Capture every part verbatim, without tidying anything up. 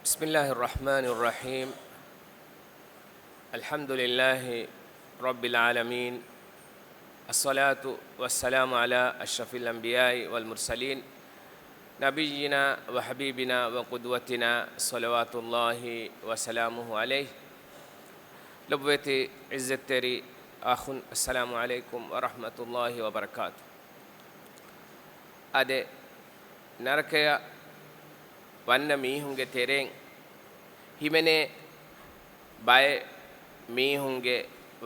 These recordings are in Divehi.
بسم الله الرحمن الرحيم. الحمد لله رب العالمين. الصلاة والسلام على أشرف الأنبياء والمرسلين، نبينا وحبيبنا وقدوتنا، صلوات الله وسلامه عليه. ލޮބުވެތި ޢިއްޒަތްތެރި އަޚުން، السلام عليكم ورحمة الله وبركاته. އާދެ، ނަރަކަޔަށް ވަންނަ މީހުންގެ ތެރެއިން ހިމެނޭ ބައެއް މީހުންގެ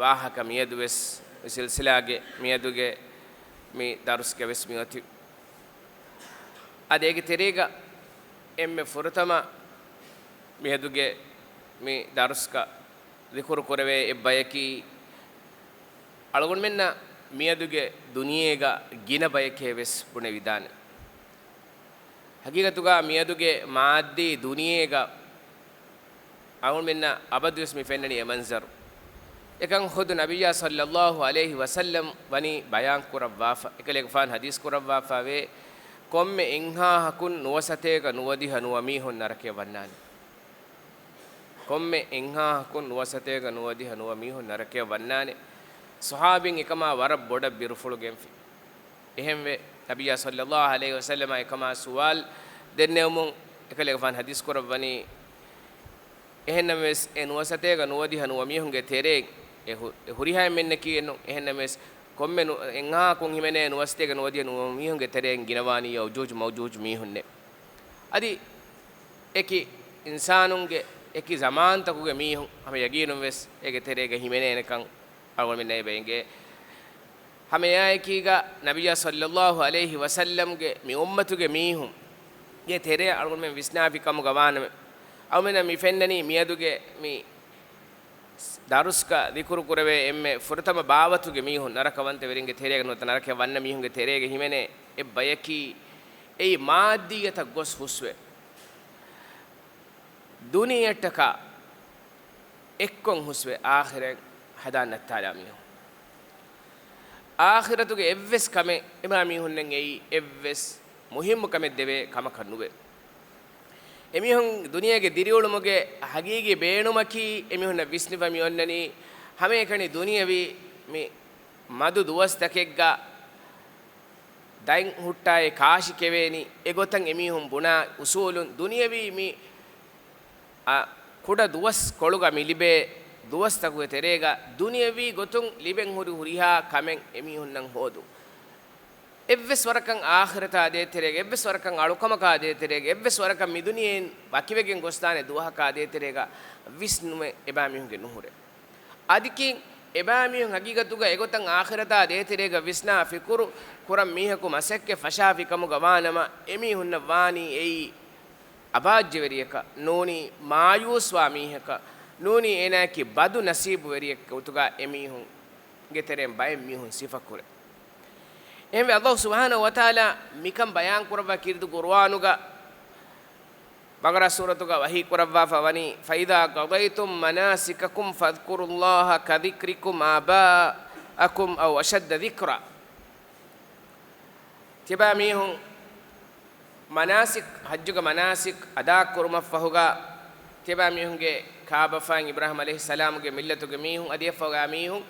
ވާހަކަ މިއަދު ވެސް މި ސިލްސިލާގެ މިއަދުގެ މި ދަރުސްގަ ވެސް މިއޮތީ. އަދި އޭގެ ތެރޭގަ އެންމެ ފުރަތަމަ މިއަދުގެ މި ދަރުސްގަ ޛިކުރު ކުރެވޭ އެއްބަޔަކީ، އަޅުގަނޑުމެންނަށް މިއަދުގެ ދުނިޔޭގަ ގިނަ ބަޔެކޭ ވެސް ބުނެވިދާނެ. ހަގީގަތުގަ މިއަދުގެ މާއްދީ ދުނިޔޭގަ އަޅުގަނޑުމެންނަށް އަބަދުވެސް މި ފެންނަނީ އެ މަންޒަރު. އެކަން ޚުދު ނަބިއްޔާ ޞައްލައްލާހު ޢަލައިހި ވަސައްލަމް ވަނީ ބަޔާން ކުރައްވާފަ، އެކަލޭގެފާނު ޙަދީޘް ކުރައްވާފަވޭ، ކޮންމެ އެއްހާހަކުން ނުވަސަތޭކަ ނުވަދިހަ ނުވަ މީހުން ނަރަކަޔަށް ވަންނާނެ. ކޮންމެ އެއްހާހަކުން ނުވަސަތޭކަ ނުވަދިހަ ނުވަ މީހުން ނަރަކަޔަށް ވަންނާނެ. ޞަޙާބީން އެކަމާ ވަރަށް ބޮޑަށް ބިރުފުޅު ގެންފި. އެހެންވެ، ނަބިއްޔާ ޞައްލައްލާހު ޢަލައިހި ވަސައްލަމަށް އެކަމާ ސުވާލު ދެންނެވުމުން އެކަލޭގެފާނު ޙަދީޘް ކުރައްވަނީ، އެހެންނަމަވެސް، އެ ނުވަސަތޭކަ ނުވަދިހަ ނުވަ މީހުންގެ ތެރެއިން އެ ހު-، އެ ހުރިހާ އެންމެންނަކީ އެއްނު. އެހެންނަމަވެސް، ކޮންމެ ނު-، އެއްހާހަކުން ހިމެނޭ ނުވަސަތޭކަ ނުވަދިހަ ނުވަ މީހުންގެ ތެރެއިން ގިނަވާނީ ޔައުޖޫޖު މައުޖޫޖު މީހުންނޭ. އަދި އެކި އިންސާނުންގެ އެކި ޒަމާންތަކުގެ މީހުން ހަމަ ޔަގީނުން ވެސް އޭގެ ތެރޭގަ ހިމެނޭނެކަން އަޅުގަނޑުމެންނަށް އެބަ އެނގޭ. ހަމައެއާއެކީގަ ނަބިއްޔާ ޞައްލައްލާހު ޢަލައިހި ވަސައްލަމްގެ މި އުއްމަތުގެ މީހުންގެ ތެރޭ އަޅުގަނޑުމެން ވިސްނާފި ކަމުގަ ވާނަމަ، އަޅުގަނޑުމެންނަށް މި ފެންނަނީ މިއަދުގެ މި ދަރުސްގަ ޛިކުރު ކުރެވޭ އެންމެ ފުރަތަމަ ބާވަތުގެ މީހުން ނަރަކަވަންތަވެރިންގެ ތެރޭގަ ނުވަތަ ނަރަކަޔަށް ވަންނަ މީހުންގެ ތެރޭގަ ހިމެނޭ އެއްބަޔަކީ، އެއީ މާއްދީއަތަށް ގޮސް ހުސްވެ، ދުނިޔެއަށްޓަކާ އެއްކޮށް ހުސްވެ އާޚިރަތް ހަދާން ނައްތާލާ މީހުން. އާޚިރަތުގެ އެއްވެސް ކަމެއް އެބާ މީހުންނަށް އެއީ އެއްވެސް މުހިއްމު ކަމެއް ދެވޭ ކަމަކަށް ނުވޭ. އެމީހުން ދުނިޔޭގެ ދިރިއުޅުމުގެ ހަގީގީ ބޭނުމަކީ އެމީހުންނަށް ވިސްނިފަ މި އޮންނަނީ ހަމައެކަނި ދުނިޔެވީ މި މަދު ދުވަސްތަކެއްގަ ދަތް ހުއްޓާއި ކާށި ކެވޭނީ. އެގޮތަށް އެމީހުން ބުނާ އުސޫލުން ދުނިޔެވީ މި އަ، ކުޑަ ދުވަސް ކޮޅުގަ މި ލިބޭ ދުވަސްތަކުގެ ތެރޭގަ ދުނިޔެވީ ގޮތުން ލިބެން ހުރި ހުރިހާ ކަމެއް އެމީހުންނަށް ހޯދުން. އެއްވެސް ވަރަކަށް އާޚިރަތާ ދޭތެރޭގަ، އެއްވެސް ވަރަކަށް އަޅުކަމަކާ ދޭތެރޭގަ، އެއްވެސް ވަރަކަށް މި ދުނިޔެއިން ވަކިވެގެން ގޮސްދާނެ ދުވަހަކާ ދޭތެރޭގަ ވިސްނުމެއް އެބާމީހުންގެ ނުހުރޭ. އަދި ކީއް އެބާމީހުން ހަގީގަތުގަ އެގޮތަށް އާޚިރަތާ ދޭތެރޭގަ ވިސްނާ ފިކުރު ކުރަން މީހަކު މަސައްކަތް ފަށާފި ކަމުގަ ވާނަމަ، އެމީހުންނަށް ވާނީ އެއީ އަބާއްޖެވެރިޔަކަށް ނޫނީ، މާޔޫސްވާ މީހަކަށް ނޫނީ، އޭނާއަކީ ބަދު ނަސީބުވެރިއެއް ގޮތުގަ އެމީހުންގެ ތެރެއިން ބައެއް މީހުން ސިފަކުރޭ. އެހެންވެ، އަލްލާހު ސުބްޙާނަހު ވަތަޢާލާ މިކަން ބަޔާން ކުރައްވާ ކީރިތި ޤުރުއާނުގަ ބަޤަރާ ސޫރަތުގަ ވަޙީ ކުރައްވާފަ ވަނީ، فَإِذَا قَضَيْتُمْ مَنَاسِكَكُمْ فَاذْكُرُوا اللَّهَ كَذِكْرِكُمْ آبَاءَكُمْ أَوْ أَشَدَّ ذِكْرًا. ތިޔަބާ މީހުން މަނާސިކް، ޙައްޖުގެ މަނާސިކް އަދާކުރުމަށްފަހުގަ، ތިޔަބާ މީހުންގެ ކާބަފައިން އިބްރާހީމް ޢަލައިހިއްސަލާމުގެ މިއްލަތުގެ މީހުން އަދި އެއަށްފަހުގަ މީހުން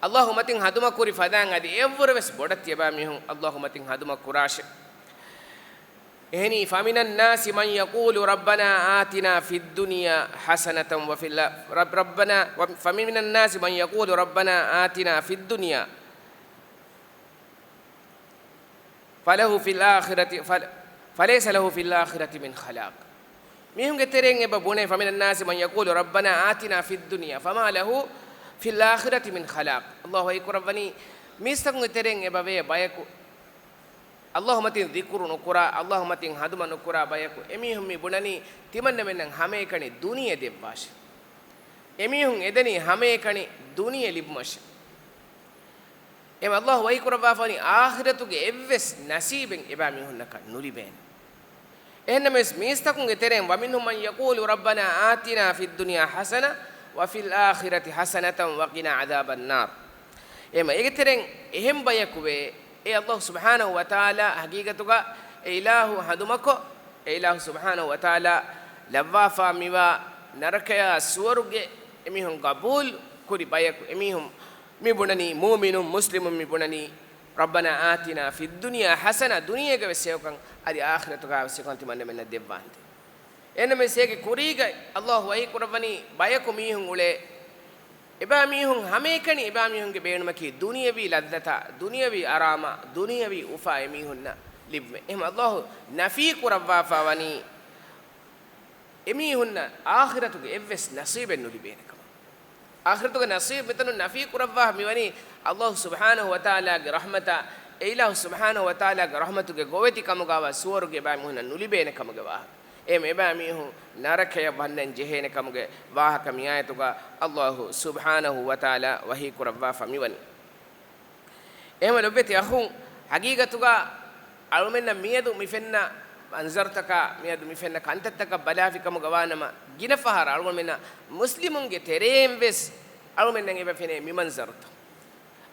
އަލްލާހު މަތިން ހަނދުމަކުރި ފަދައިން އަދި އެއަށްވުރެ ވެސް ބޮޑަށް ތިޔަބާ މީހުން އަލްލާހު މަތިން ހަނދުމަ ކުރާށޭ. އެހެނީ، فَمِنَ النَّاسِ مَن يَقُولُ رَبَّنَا آتِنَا فِي الدُّنْيَا حَسَنَةً وَفِي الْآ-، رَبَّ-، رَبَّنَا، فَمِنَ النَّاسِ مَن يَقُولُ رَبَّنَا آتِنَا فِي الدُّنْيَا فَلَهُ فِي الْآخِرَةِ، فَلَ-، فَلَيْسَ لَهُ فِي الْآخِرَةِ مِنْ خَلَاقٍ. މީހުންގެ ތެރެއިން އެބަ ބުނޭ، فَمِنَ النَّاسِ مَن يَقُولُ رَبَّنَا آتِنَا فِي الدُّنْيَا فَمَا لَهُ فِي الْآخِرَةِ مِنْ خَلَاقٍ. އަލްލާހު ވަޙީކުރައްވަނީ، މީސްތަކުންގެ ތެރެއިން އެބަވޭ ބަޔަކު، އަލްލާހު މަތިން ޛިކުރު ނުކުރާ، އަލްލާހު މަތިން ހަނދުމަ ނުކުރާ ބަޔަކު، އެމީހުން މި ބުނަނީ، ތިމަންނަމެންނަށް ހަމައެކަނި ދުނިޔެ ދެއްވާށޭ. އެމީހުން އެދެނީ ހަމައެކަނި ދުނިޔެ ލިބުމަށޭ. އެހެން އަލްލާހު ވަޙީކުރައްވާފަވަނީ، އާޚިރަތުގެ އެއްވެސް ނަސީބެއް އެބާ މީހުންނަކަށް ނުލިބޭނެ. އެހެންނަމަވެސް، މީސްތަކުންގެ ތެރެއިން، وَمِنْهُمْ مَن يَقُولُ رَبَّنَا آتِنَا فِي الدُّنْيَا حَسَنَةً وَفِي الْآخِرَةِ حَسَنَةً وَقِنَا عَذَابَ النَّارِ. އެހެން އޭގެ ތެރެއިން އެހެން ބަޔަކު ވޭ، އެ އަލްލާހު ސުބްޙާނަހު ވަތަޢާލާ ޙަޤީޤަތުގަ އެ އިލާހު ހަނދުމަކޮށް، އެ އިލާހު ސުބްޙާނަހު ވަތަޢާލާ ލައްވާފާ މިވާ ނަރަކަޔާ ސުވަރުގެ އެމީހުން ގަބޫލު ކުރި ބަޔަކު އެމީހުން މި ބުނަނީ، މުއުމިނުން މުސްލިމުން މި ބުނަނީ، "ربنا آتنا في الدنيا حسنة"، ދުނިޔޭގަ ވެސް ހެޔޮކަން، އަދި އާޚިރަތުގަ ވެސް ހެޔޮކަން ތިމަންނަމެންނަށް ދެއްވާނދޭ. އެހެންނަމަވެސް އޭގެ ކުރީގަ އައްލާހު ވަޙީ ކުރައްވަނީ ބަޔަކު މީހުން އުޅޭ، އެބައިމީހުން ހަމައެކަނި އެބައިމީހުންގެ ބޭނުމަކީ ދުނިޔަވީ ލައްޒަތާ، ދުނިޔަވީ އަރާމާ، ދުނިޔަވީ އުފާ އެމީހުންނަށް ލިބުމެއް. އެހެން އައްލާހު ނަފީ ކުރައްވާފާ ވަނީ އެމީހުންނަށް އާޚިރަތުގެ އެއްވެސް ނަސީބެއް ނުލިބޭނެ ކަމަށް. އާޚިރަތުގެ ނަސީބު މިތަނުން ނަފީ ކުރައްވާ މިވަނީ އައްލާހު ސުބްޙާނަހު ވަތަޢާލާގެ ރަޙްމަތާ، އެ އިލާހު ސުބްޙާނަހު ވަތަޢާލާގެ ރަޙްމަތުގެ ގޮވެތި ކަމުގަވާ ސުވަރުގެ އެބައިމީހުންނަށް ނުލިބޭނެ ކަމުގެ ވާހަކަ. އެހެން އެބައިމީހުން ނަރަކަޔަށް ވަންނަން ޖެހޭނެ ކަމުގެ ވާހަކަ މި އާޔަތުގަ އައްލާހު ސުބްޙާނަހު ވަތަޢާލާ ވަޙީ ކުރައްވާފަ މިވަނީ. އެހެންވެ ލޮބުވެތި އަޚުން، ހަގީގަތުގަ އަޅުމެންނަށް މިއަދު މި ފެންނަ މަންޒަރުތަކާ، މިއަދު މި ފެންނަ ކަންތައްތަކަށް ބަލާފި ކަމުގަ ވާނަމަ، ގިނަ ފަހަރަށް އަޅުގަނޑުމެންނަށް މުސްލިމުންގެ ތެރޭން ވެސް އަޅުމެންނަށް އެބަ ފެނޭ މި މަންޒަރުތައް.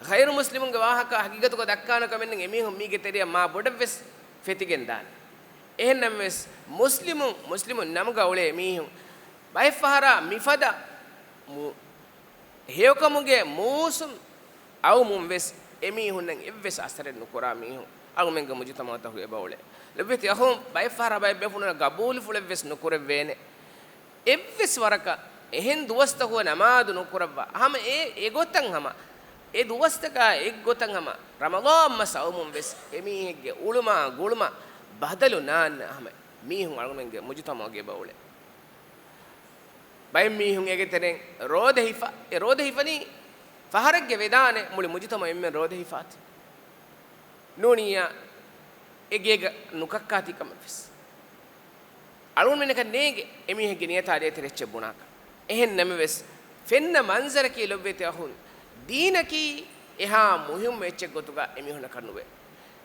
ޣައިރު މުސްލިމުންގެ ވާހަކަ ހަގީގަތުގަ ދައްކާނެ ކަމެއް ނެތް، އެމީހުން މީގެ ތެރެއަށް މާ ބޮޑަށް ވެސް ފެތިގެން ދާނެ. އެހެންނަމަވެސް، މުސްލިމުން، މުސްލިމުން ނަމުގަ އުޅޭ މީހުން ބައެއް ފަހަރާ މިފަދަ މު-، ހެޔޮކަމުގެ މޫސުން އައުމުން ވެސް އެމީހުންނަށް އެއްވެސް އަސަރެއް ނުކުރާ މީހުން އަޅުމެންގެ މުޖުތަމަޢުތަކުގަ އެބަ އުޅޭ. ލޮބުވެތި އަޚުން، ބައެއް ފަހަރަށް ބައެއް ބޭފުޅުންނަށް ގަބޫލުފުޅެއް ވެސް ނުކުރެވޭނެ. އެއްވެސް ވަރަކަށް އެހެން ދުވަސްތަކުގަ ނަމާދު ނުކުރައްވާ. ހަމަ އެ، އެގޮތަށް ހަމަ، އެ ދުވަސްތަކާ އެއްގޮތަށް ހަމަ ރަމަޟާން މަސް އައުމުން ވެސް އެމީހެއްގެ އުޅުމާ ގުޅުމަށް ބަދަލު ނާންނަ ހަމަ މީހުން އަޅުމެންގެ މުޖުތަމަޢުގަ އެބަ އުޅޭ. ބައެއް މީހުން އޭގެ ތެރެއިން ރޯދަ ހިފާ، އެ ރޯދަ ހިފަނީ ފަހަރެއްގެ ވެދާނެ މުޅި މުޖުތަމަޢު އެންމެން ރޯދަ ހިފާތީ. ނޫނިއްޔާ އެ ގޭގަ ނުކައްކާތީ ކަމެއް ވެސް އަޅުގަނޑުމެންނަކަށް ނޭނގެ އެމީހެއްގެ ނިޔަތާ ދޭތެރޭ އެއްޗެއް ބުނާކަށް. އެހެން ނަމަވެސް، ފެންނަ މަންޒަރަކީ ލޮބުވެތި އަޚުން، ދީނަކީ އެހާ މުހިއްމު އެއްޗެއް ގޮތުގަ އެމީހުންނަކަށް ނުވޭ.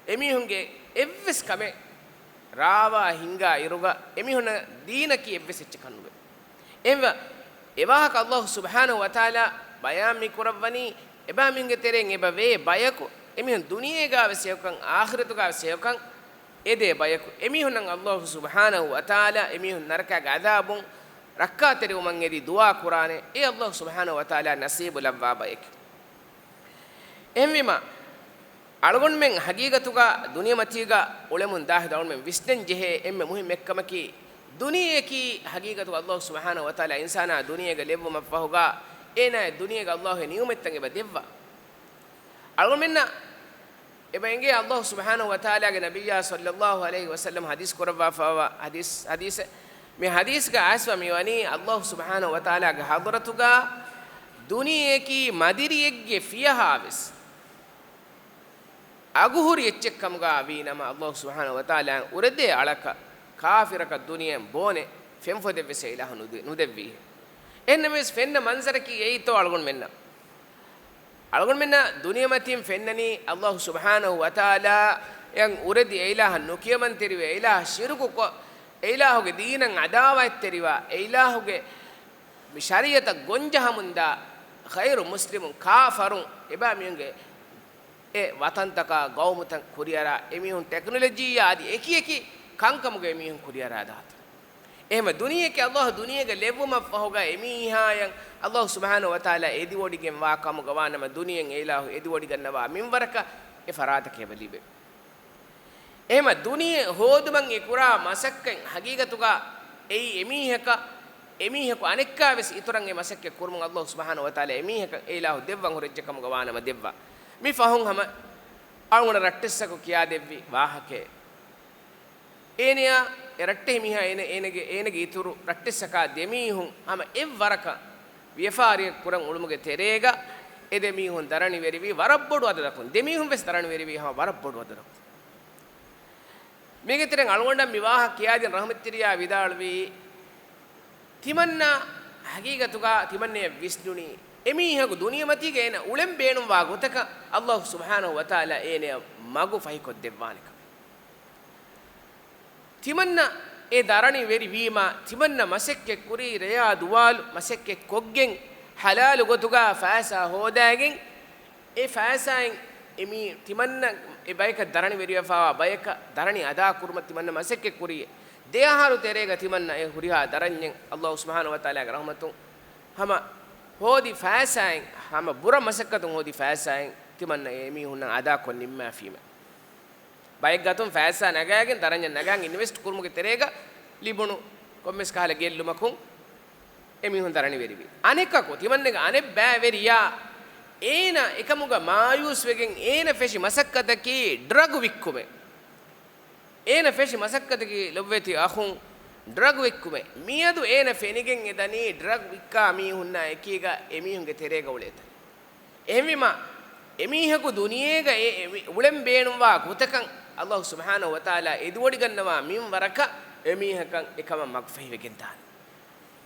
އެމީހުންގެ އެއްވެސް ކަމެއް ރާވާ ހިނގާ އިރުގަ އެމީހުންނަށް ދީނަކީ އެއްވެސް އެއްޗަކަށް ނުވޭ. އެހެންވެ، އެ ވާހަކަ އައްލާހު ސުބްޙާނަހު ވަތަޢާލާ ބަޔާން މި ކުރައްވަނީ، އެބައިމީހުންގެ ތެރެއިން އެބަ ވޭ ބަޔަކު، އެމީހުން ދުނިޔޭގަ ވެސް ހެޔޮކަން، އާޚިރަތުގަ ވެސް ހެޔޮކަން އެދޭ ބަޔަކު، އެމީހުންނަށް އައްލާހު ސުބްޙާނަހު ވަތަޢާލާ އެމީހުން ނަރަކައިގެ ޢަޛާބުން ރައްކާތެރިވުމަށް އެދި ދުޢާ ކުރާނެ، އެ އައްލާހު ސުބްޙާނަހު ވަތަޢާލާ ނަސީބު ލައްވާ ބަޔެކޭ. އެހެންވީމަ، އަޅުގަނޑުމެން ހަގީގަތުގަ ދުނިޔެމަތީގަ އުޅެމުން ދާހިތު އަޅުގަނޑުމެން ވިސްނަން ޖެހޭ އެންމެ މުހިއްމު އެއްކަމަކީ، ދުނިޔެއަކީ ހަގީގަތުގަ އައްލާހު ސުބްޙާނަހު ވަތަޢާލާ އިންސާނާ ދުނިޔޭގަ ލެއްވުމަށްފަހުގަ، އޭނާއަށް ދުނިޔޭގަ އައްލާހު އެ ނިޢުމަތްތައް އެބަ ދެއްވާ. އަޅުގަނޑުމެންނަށް އެބަ އެނގޭ އައްލާހު ސުބްޙާނަހު ވަތަޢާލާގެ ނަބިއްޔާ ޞައްލައްލާހު ޢަލައިހި ވަސައްލަމް ޙަދީޘް ކުރައްވާފައިވާ ޙަދީޘް، ޙަދީޘެއް. މި ޙަދީޘްގަ އައިސްފަ މިވަނީ އައްލާހު ސުބްޙާނަހު ވަތަޢާލާގެ ޙަޟްރަތުގަ ދުނިޔެއަކީ މަދިރިއެއްގެ ފިޔަހާވެސް އަގުހުރި އެއްޗެއްކަމުގަ ވީނަމަ، އައްލާހު ސުބްޙާނަހު ވަތަޢާލާ އުރެދޭ އަޅަކަށް ކާފިރަކަށް ދުނިޔެއިން ބޯނެ ފެންފޮދެއްވެސް އެ އިލާހު ނުދެ-، ނުދެއްވީހެއް. އެހެންނަމަވެސް ފެންނަ މަންޒަރަކީ އެއީތޯ އަޅުގަނޑުމެންނަށް. އަޅުގަނޑުމެންނަށް ދުނިޔެމަތީން ފެންނަނީ އައްލާހު ސުބްޙާނަހު ވަތަޢާލާއަށް އުރެދި އެ އިލާހަށް ނުކިޔަމަންތެރިވެ، އެ އިލާހަށް ޝިރުކުކޮށް، އެ އިލާހުގެ ދީނަށް ޢަދާވާތްތެރިވާ، އެ އިލާހުގެ ޝަރީޢަތަށް ގޮންޖަހަމުންދާ ޣައިރު މުސްލިމުން، ކާފަރުން އެބައިމީހުންގެ އެ ވަތަންތަކާ ގައުމުތައް ކުރިއަރާ، އެމީހުން ޓެކްނޮލޮޖީއާ އަދި އެކިއެކި ކަންކަމުގަ އެމީހުން ކުރިއަރާ ދާތީ. އެހެންވެ ދުނިޔެއަކީ އައްލާހު ދުނިޔޭގަ ލެއްވުމަށްފަހުގަ އެމީހާޔަށް އައްލާހު ސުބްޙާނަހު ވަތަޢާލާ އެދިވޮޑިގެންވާ ކަމުގަ ވާނަމަ، ދުނިޔެއިން އެ އިލާހު އެދިވޮޑިގަންނަވާ މިންވަރަކަށް އެ ފަރާތަކަށް އެބަ ލިބޭ. އެހެންމަ ދުނިޔެ ހޯދުމަށް އެ ކުރާ މަސައްކަތް ހަގީގަތުގަ އެއީ އެމީހަކަށް، އެމީހަކު އަނެއްކާވެސް އިތުރަށް އެ މަސައްކަތް ކުރުމުން އައްލާހު ސުބްޙާނަހު ވަތަޢާލާ އެމީހަކަށް އެ އިލާހު ދެއްވަން ހުރި އެއްޗެއް ކަމުގަ ވާނަމަ ދެއްވާ. މި ފަހުން ހަމަ އަޅުގަނޑަށް ރައްޓެއްސަކު ކިޔާދެއްވި ވާހަކައެއް. އޭނަޔާ އެ ރައްޓެހި މީހާ އޭނަ، އޭނަގެ، އޭނަގެ އިތުރު ރައްޓެއްސަކާ ދެމީހުން ހަމަ އެއްވަރަކަށް ވިޔަފާރިއެއް ކުރަން އުޅުމުގެ ތެރޭގަ އެ ދެމީހުން ދަރަނިވެރިވީ ވަރަށް ބޮޑު އަދަދަކުން. ދެމީހުން ވެސް ދަރަނިވެރިވީ ހަމަ ވަރަށް ބޮޑު އަދަދަކުން. މީގެ ތެރެއިން އަޅުގަނޑަށް މި ވާހަކަ ކިޔާދިން ރަޙްމަތްތެރިޔާ ވިދާޅުވީ، ތިމަންނާ ހަގީގަތުގަ ތިމަންނަޔަށް ވިސްނުނީ، އެމީހަކު ދުނިޔެމަތީގަ އޭނަ އުޅެން ބޭނުންވާ ގޮތަކަށް އައްލާހު ސުބްޙާނަހު ވަތަޢާލާ އޭނަޔަށް މަގު ފަހިކޮށްދެއްވާނެ ކަމަށް. ތިމަންނަ އެ ދަރަނިވެރިވީމާ، ތިމަންނަ މަސައްކަތްކުރީ ރެޔާ ދުވާލު މަސައްކަތްކޮށްގެން، ޙަލާލު ގޮތުގަ ފައިސާ ހޯދައިގެން، އެ ފައިސާއިން އެ މީ ތިމަންނަ އެ ބަޔަކަށް ދަރަނިވެރިވެފައިވާ ބަޔަކަށް ދަރަނި އަދާކުރުމަށް ތިމަންނަ މަސައްކަތްކުރީ. ދެ އަހަރު ތެރޭގަ ތިމަންނަ އެ ހުރިހާ ދަރަންޏެއް އަލްލާހު ސުބްޙާނަހު ވަތަޢާލާގެ ރަޙްމަތުން ހަމަ ހޯދި ފައިސާއިން، ހަމަ ބުރަ މަސައްކަތުން ހޯދި ފައިސާއިން ތިމަންނަ އެ މީހުންނަށް އަދާކޮށް ނިންމާފީމެ. ބައެއް ގަތުން ފައިސާ ނަގާގެން ދަރަންޏަށް ނަގާން އިންވެސްޓް ކުރުމުގެ ތެރޭގަ ލިބުނު ކޮންމެސް ކަހަލަ ގެއްލުމަކުން އެ މީހުން ދަރަނިވެރިވި. އަނެކަކު ތިމަންނަގެ އަނެއް ބައިވެރިޔާ އޭނަ އެކަމުގަ މާޔޫސްވެގެން އޭނަ ފެށި މަސައްކަތަކީ ޑްރަގް ވިއްކުމެއް. އޭނަ ފެށި މަސައްކަތަކީ ލޮބްވެތި އަޚުން ޑްރަގް ވިއްކުމެއް. މިއަދު އޭނަ ފެނިގެން އެދަނީ ޑްރަގް ވިއްކާ މީހުންނާ އެކީގަ އެމީހުންގެ ތެރޭގަ އުޅޭތަން. އެހެންވީމަ، އެމީހަކު ދުނިޔޭގަ އެ، އެ މި އުޅެން ބޭނުންވާ ގޮތަކަށް އަލްލާހު ސުބްޙާނަހު ވަތަޢާލާ އެދިވޮޑިގަންނަވާ މިންވަރަކަށް އެމީހަކަށް އެކަމަށް މަގުފަހިވެގެންދާނެ.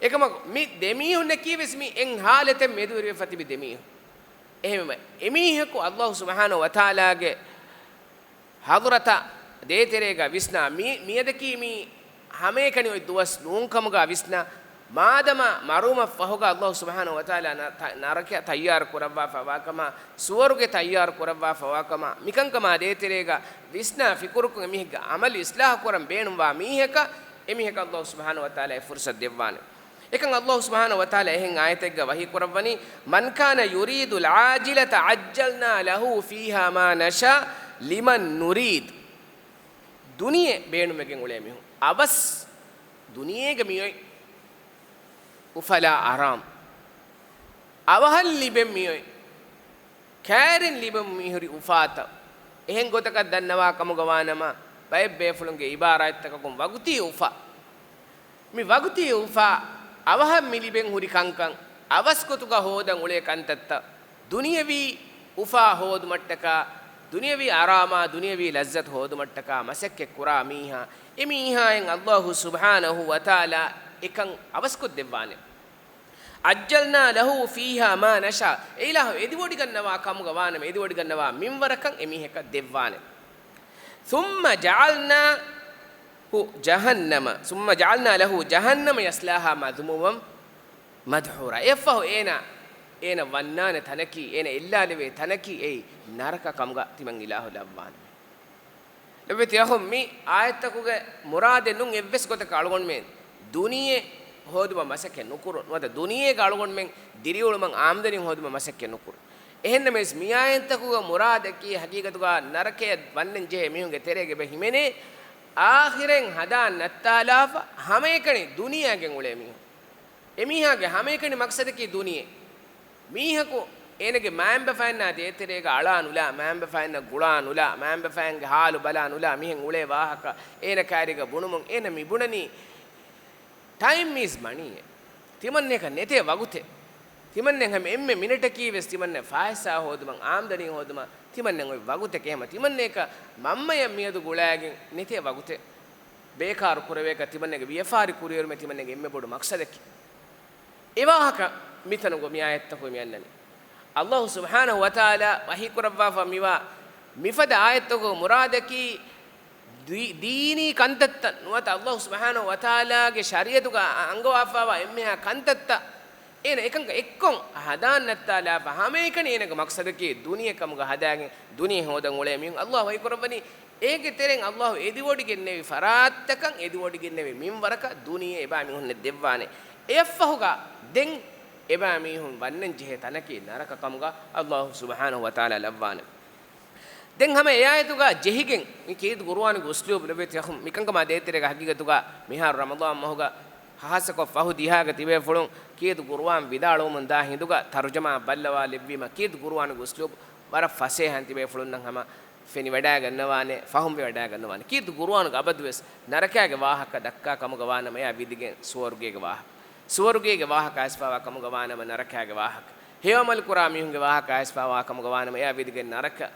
އެކަމަކު، މި ދެމީހުންނަކީ ވެސް މި އެއް ހާލަތެއް މެދުވެރިވެފަ ތިބި ދެމީހުން. އެހެންވެ، އެމީހަކު އަލްލާހު ސުބްޙާނަހު ވަތަޢާލާގެ ޙަޟްރަތަށް ދޭތެރޭގަ ވިސްނާ، މި، މިއަދަކީ މީ ހަމައެކަނި އޮތް ދުވަސް ނޫންކަމުގަ ވިސްނާ، މާދަމާ މަރުވުމަށް ފަހުގަ އަލްލާހު ސުބްޙާނަހު ވަތަޢާލާ ނަ-، ތަ-، ނަރަކަ ތައްޔާރު ކުރައްވާފަ ވާކަމާ، ސުވަރުގެ ތައްޔާރު ކުރައްވާފަ ވާކަމާ، މިކަންކަމާ ދޭތެރޭގަ ވިސްނާ ފިކުރުކޮށް އެމީހެއްގެ ޢަމަލު އިޞްލާޙު ކުރަން ބޭނުންވާ މީހަކަށް، އެމީހަކަށް އަލްލާހު ސުބްޙާނަހު ވަތަޢާލާ އެ ފުރުޞަތު ދެއްވާނެ. އެކަން އަލްލާހު ސުބްޙާނަހު ވަތަޢާލާ އެހެން އާޔަތެއްގަ ވަޙީ ކުރައްވަނީ، "من كان يريد العاجلة عجلنا له فيها ما نشاء لمن نريد." ދުނިޔެ ބޭނުންވެގެން އުޅޭ މީހުން، އަވަސް ދުނިޔޭގަ މިއޮތް އުފަލާ އަރާމް، އަވަހަށް ލިބެން މިއޮތް ކައިރިން ލިބެން މިހުރި އުފާތައް. އެހެން ގޮތަކަށް ދަންނަވާ ކަމުގަ ވާނަމަ، ބައެއް ބޭފުޅުންގެ އިބާރާތްތަކަކުން ވަގުތީ އުފާ. މި ވަގުތީ އުފާ، އަވަހަށް މި ލިބެން ހުރި ކަންކަން، އަވަސްގޮތުގަ ހޯދަން އުޅޭ ކަންތައްތައް، ދުނިޔަވީ އުފާ ހޯދުމަށްޓަކާ، ދުނިޔަވީ އަރާމާ، ދުނިޔަވީ ލައްޒަތު ހޯދުމަށްޓަކާ މަސައްކަތް ކުރާ މީހާ، އެ މީހާއަށް އަލްލާހު ސުބްޙާނަހު ވަތަޢާލާ އެކަން އަވަސްކޮށްދެއްވާނެ. "عجلنا له فيها ما نشاء." އެ އިލާހު އެދިވޮޑިގަންނަވާ ކަމުގަ ވާނަމަ، އެދިވޮޑިގަންނަވާ މިންވަރަކަށް އެމީހަކަށް ދެއްވާނެ. ثم جعلناه جهنم، ثم جعلنا له جهنم يصلاها مذموما مدحورا. އެއަށްފަހު އޭނަ، އޭނަ ވަންނާނެ ތަނަކީ، އޭނަ އެއްލާލެވޭ ތަނަކީ އެއީ ނަރަކަ ކަމުގަ ތިމަން އިލާހު ލައްވާނެ. ލޮބެތި އަޚުން، މި އާޔަތްތަކުގެ މުރާދެއް ނޫން އެއްވެސް ގޮތަކަށް އަޅުގަނޑުމެން ދުނިޔެ ހޯދުމަށް މަސައްކަތް ނުކުރުން. ނުވަތަ ދުނިޔޭގަ އަޅުގަނޑުމެން ދިރިއުޅުމަށް އާމްދަނީ ހޯދުމަށް މަސައްކަތް ނުކުރުން. އެހެންނަމަވެސް، މި އާޔަތްތަކުގެ މުރާދަކީ ހަގީގަތުގަ ނަރަކަޔަށް ވަންނަން ޖެހޭ މީހުންގެ ތެރޭގަ އެބަ ހިމެނޭ، އާޚިރަތް ހަދާން ނައްތާލާފަ ހަމައެކަނި ދުނިޔޭގަ އުޅޭ މީހުން. އެމީހާގެ ހަމައެކަނި މަޤްޞަދަކީ ދުނިޔެ. މީހަކު އޭނަގެ މައިންބަފައިންނާ ދޭތެރޭގަ އަޅާ ނުލާ، މައިންބަފައިންނަށް ގުޅާ ނުލާ، މައިންބަފައިންގެ ހާލު ބަލާ ނުލާ، މިހެން އުޅޭ ވާހަކަ އޭނަ ކައިރީގަ ބުނުމުން އޭނަ މި ބުނަނީ، "Time is money" އޭ. ތިމަންނަޔަކަށް ނެތޭ ވަގުތެއް. ތިމަންނަ ހަމަ އެންމެ މިނެޓަކީ ވެސް ތިމަންނަ ފައިސާ ހޯދުމަށް، އާމްދަނީ ހޯދުމަށް ތިމަންނަ އޮތް ވަގުތެކޭ. ހަމަ ތިމަންނަޔަކަށް މަންމަޔަށް މިއަދު ގުޅާގެން ނެތޭ ވަގުތެއް. ބޭކާރު ކުރެވޭކަށް ތިމަންނަގެ ވިޔަފާރި ކުރިއެރުމެއް ތިމަންނަގެ އެންމެ ބޮޑު މަޤްޞަދަކީ. އެ ވާހަކަ މިތަނުގަ މި އާޔަތްތަކުގައި މި އަންނަނީ. އަލްލާހު ސުބްޙާނަހު ވަތަޢާލާ ވަޙީ ކުރައްވާފަ މިވާ މިފަދަ އާޔަތްތަކުގެ މުރާދަކީ ދީ-، ދީނީ ކަންތައްތައް ނުވަތަ އަލްލާހު ސުބްޙާނަހު ވަތަޢާލާގެ ޝަރީޢަތުގަ އަ-، އަންގަވާފައިވާ އެންމެހާ ކަންތައްތައް އޭނަ އެކަންކަން އެއްކޮށް ހަދާން ނައްތާލާފަ ހަމައެކަނި އޭނަގެ މަޤްޞަދަކީ ދުނިޔެ ކަމުގަ ހަދާގެން ދުނިޔެ ހޯދަން އުޅޭ މީހުން. އަލްލާހު ވަޙީ ކުރައްވަނީ އޭގެ ތެރެއިން އަލްލާހު އެދިވޮޑިގެންނެވި ފަރާތްތަކަށް، އެދިވޮޑިގެންނެވި މިންވަރަކަށް ދުނިޔެ އެބާ މީހުންނަށް ދެއްވާނެ. އެއަށްފަހުގަ ދެން އެބާ މީހުން ވަންނަން ޖެހޭ ތަނަކީ ނަރަކަ ކަމުގަ އަލްލާހު ސުބްޙާނަހު ވަތަޢާލާ ލައްވާނެ. ދެން ހަމަ އެ އާޔަތުގަ ޖެހިގެން މި ކީރިތި ޤުރުއާނުގެ އުސްލޫބު ލޮބެތި އަޚުން މިކަންކަމާ ދޭތެރޭގަ ހަގީގަތުގަ މިހާރު ރަމަޟާން މަހުގަ ޚާއްޞަކޮށް ފަހު ދިހާގަ ތިބޭފުޅުން ކީރިތި ޤުރުއާން ވިދާޅުވަމުން ދާ ހިނދުގަ ތަރުޖަމާ ބައްލަވާލެއްވީމަ ކީރިތި ޤުރުއާނުގެ އުސްލޫބު ވަރަށް ފަސޭހައިން ތިބޭފުޅުންނަށް ހަމަ ފެނިވަޑައިގަންނަވާނެ، ފަހުމްވެވަޑައިގަންނަވާނެ. ކީރިތި ޤުރުއާނުގަ އަބަދުވެސް ނަރަކާގެ ވާހަކަ ދައްކާ ކަމުގަ ވާނަމަ އެއާ ވިދިގެން ސުވަރުގޭގެ ވާހަކަ، ސުވަރުގޭގެ ވާހަކަ އައިސްފާވާ ކަމުގަ ވާނަމަ ނަރަކާގެ ވާހަކަ، ހެޔޮ ޢަމަލު ކުރާ މީހުންގެ ވާހަކަ އައިސްފާވާ ކަމުގަ ވާނަމަ އެއާ ވިދިގެން ނަރަކަ،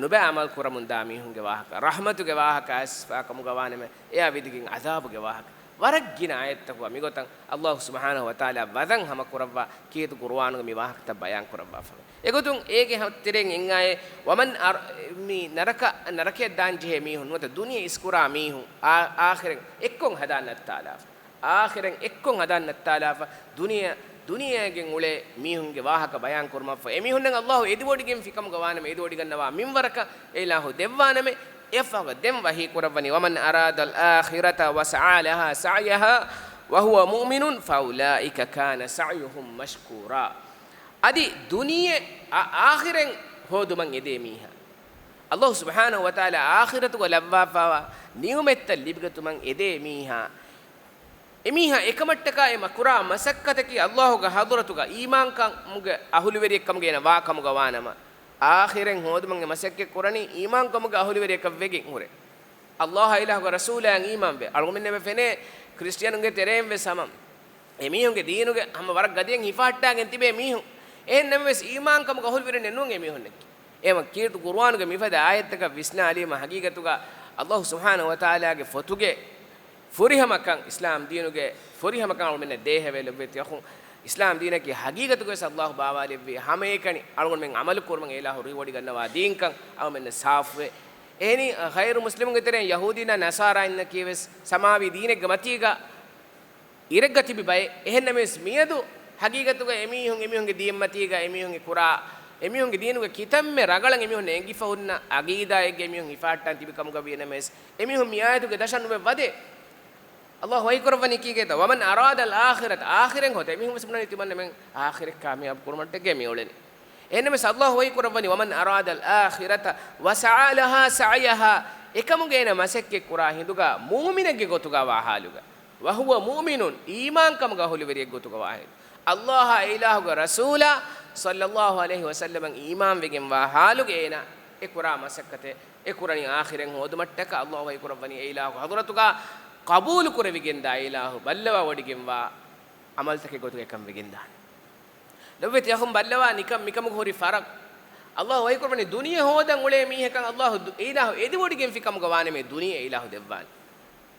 ނުބައި ޢަމަލު ކުރަމުން ދާ މީހުންގެ ވާހަކަ، ރަޙްމަތުގެ ވާހަކަ އައިސްފާ ކަމުގަ ވާނަމަ އެއާ ވިދިގެން ޢަޛާބުގެ ވާހަކަ. ވަރަށް ގިނަ އާޔަތްތަކުގަ މިގޮތަށް އަލްލާހު ސުބްޙާނަހު ވަތަޢާލާ ވަޒަން ހަމަ ކުރައްވާ ކީރިތި ޤުރުއާނުގަ މި ވާހަކަތައް ބަޔާން ކުރައްވާފަވޭ. އެގޮތުން އޭގެ ހަ-، ތެރެއިން އެންގާއޭ، ވަމަން އަރ-، މި ނަރަކަ، ނަރަކަޔަށް ދާން ޖެހޭ މީހުން ނުވަތަ ދުނިޔެ އިސްކުރާ މީހުން އާ-، އާޚިރަތް އެއްކޮށް ހަދާން ނައްތާލާފަ. އާޚިރަތް އެއްކޮށް ހަދާން ނައްތާލާފަ. ދުނިޔެ، ދުނިޔޭގެން އުޅޭ މީހުންގެ ވާހަކަ ބަޔާން ކުރުމަށްފަހު، އެމީހުންނަށް އަލްލާހު އެދިވޮޑިގެންފި ކަމުގަ ވާނަމަ، އެދިވޮޑިގަންނަވާ މިންވަރަކަށް އެ އިލާހު ދެއްވާނަމޭ، އެއަށްފަހުގަ ދެން ވަޙީ ކުރައްވަނީ، وَمَنْ أَرَادَ الْآخِرَةَ وَسَعَىٰ لَهَا سَعْيَهَا وَهُوَ مُؤْمِنٌ فَأُولَٰئِكَ كَانَ سَعْيُهُمْ مَشْكُورًا. އަދި ދުނިޔެ އާ-، އާޚިރަތް ހޯދުމަށް އެދޭ މީހާ، އައްލާހު ސުބްޙާނަހު ވަތަޢާލާ އާޚިރަތުގަ ލައްވާފައިވާ ނިޢުމަތްތައް ލިބިގަތުމަށް އެދޭ މީހާ، އެމީހާ އެކަމަށްޓަކާ އެ މަ-، ކުރާ މަސައްކަތަކީ އައްލާހުގެ ޙަޟްރަތުގަ އީމާންކަމުގެ އަހުލުވެރިއެއްކަމުގައި އޭނަ ވާކަމުގަ ވާނަމަ، އާޚިރަތް ހޯދުމަށް އެ މަސައްކަތް ކުރަނީ އީމާންކަމުގެ އަހުލުވެރިއަކަށް ވެގެން ހުރެ. އައްލާހާ އިލާހުގެ ރަސޫލާއަށް އީމާންވެ. އަޅުގަނޑުމެންނަށް ފެނޭ ކްރިސްޓިއަނުންގެ ތެރެއިން ވެސް ހަމަ އެމީހުންގެ ދީނުގެ ހަމަ ވަރަށް ގަދައިން ހިފަހައްޓާގެން ތިބޭ މީހުން. އެހެން ނަމަވެސް އީމާންކަމުގެ އަހުލުވެރިންނެއް ނޫން އެމީހުންނަކީ. އެހެން ކީރިތި ޤުރުއާނުގެ މިފަދަ އާޔަތްތަކަށް ވިސްނާލީމަ ހަގީގަތުގަ އައްލާހު ސުބްޙާނަހު ވަތަޢާލާގެ ފޮތުގެ ފުރިހަމަކަން، އިސްލާމް ދީނުގެ ފުރިހަމަކަން އަޅުމެންނަށް ދޭހަވޭ ލޮބުވެތި އަޚުން. އިސްލާމް ދީނަކީ ހަގީގަތުގަވެސް އައްލާހު ބާވާލެއްވި ހަމައެކަނި އަޅުގަނޑުމެން ޢަމަލު ކުރުމަށް އެ އިލާހު ރިވޮޑިގަންނަވާ ދީންކަން އަޅުމެންނަށް ސާފުވޭ. އެހެނީ، ޣައިރު މުސްލިމުންގެ ތެރެއިން ޔަހޫދީންނާ ނަޞާރާއިންނަކީވެސް ސަމާވީ ދީނެއްގެ މަތީގަ އިރެއްގަ ތިބި ބައެއް. އެހެން ނަމަވެސް މިއަދު ހަގީގަތުގަ އެމީހުން އެމީހުންގެ ދީންމަތީގަ އެމީހުން އެ ކުރާ، އެމީހުންގެ ދީނުގެ ކިތަންމެ ރަނގަޅަށް އެމީހުން އެނގިފަ ހުންނަ ޢަގީދާއެއްގަ އެމީހުން ހިފަހައްޓަން ތިބި ކަމުގަ ވިޔަ ނަމަވެސް، އެމީހުން މި އާޔަތުގެ ދަށަށް ނުބެ ވަދެ. އައްލާހު ވަޙީ ކުރައްވަނީ ކީކޭތަ؟ وَمَنْ أَرَادَ الْآخِرَةَ، އާޚިރަތް ހޯދޭ. އެމީހުން ވެސް ބުނަނީ ތިމަންނަމެން އާޚިރަތް ކާމިޔާބު ކުރުމަށްޓަކައި މި އުޅެނީ. އެހެންނަމަވެސް އައްލާހު ވަޙީ ކުރައްވަނީ، وَمَنْ أَرَادَ الْآخِرَةَ وَسَعَىٰ لَهَا سَعْيَهَا، އެކަމުގަ އޭނަ މަސައްކަތް ކުރާ ހިނދުގަ މުއުމިނެއްގެ ގޮތުގަ ވާ ޙާލުގަ، وَهُوَ مُؤْمِنٌ، އީމާންކަމުގަ އަހުލުވެރިއެއްގެ ގޮތުގަ ވާ ހިނދު، އައްލާހާ އެ އިލާހުގެ ރަސޫލާ ޞައްލައްލާހު ޢަލައިހި ވަސައްލަމަށް އީމާންވެގެންވާ ޙާލުގަ އޭނާ އެ ކުރާ މަސައްކަތެއް، އެ ކުރަނީ އާޚިރަތް ހޯދުމަށްޓަކާ. އައްލާހު ވަޙީ ކުރައްވަނީ އެ އިލާހު ޙަޟްރަތުގަ ޤަބޫލު ކުރެވިގެންދާ، އެ އިލާހު ބައްލަވާވޮޑިގެންވާ ޢަމަލުތަކެއް ގޮތުގަ އެކަން ވެގެންދާނެ. ލޮބުވެތި އަޚުން ބައްލަވާ ނިކަން މިކަމުގަ ހުރި ފަރަޤު. އައްލާހު ވަޙީ ކުރައްވަނީ ދުނިޔެ ހޯދަން އުޅޭ މީހަކަށް އައްލާހު ދު-، އެ އިލާހު އެދިވޮޑިގެންފި ކަމުގަ ވާނަމޭ ދުނިޔެ އިލާހު ދެއްވާނެ.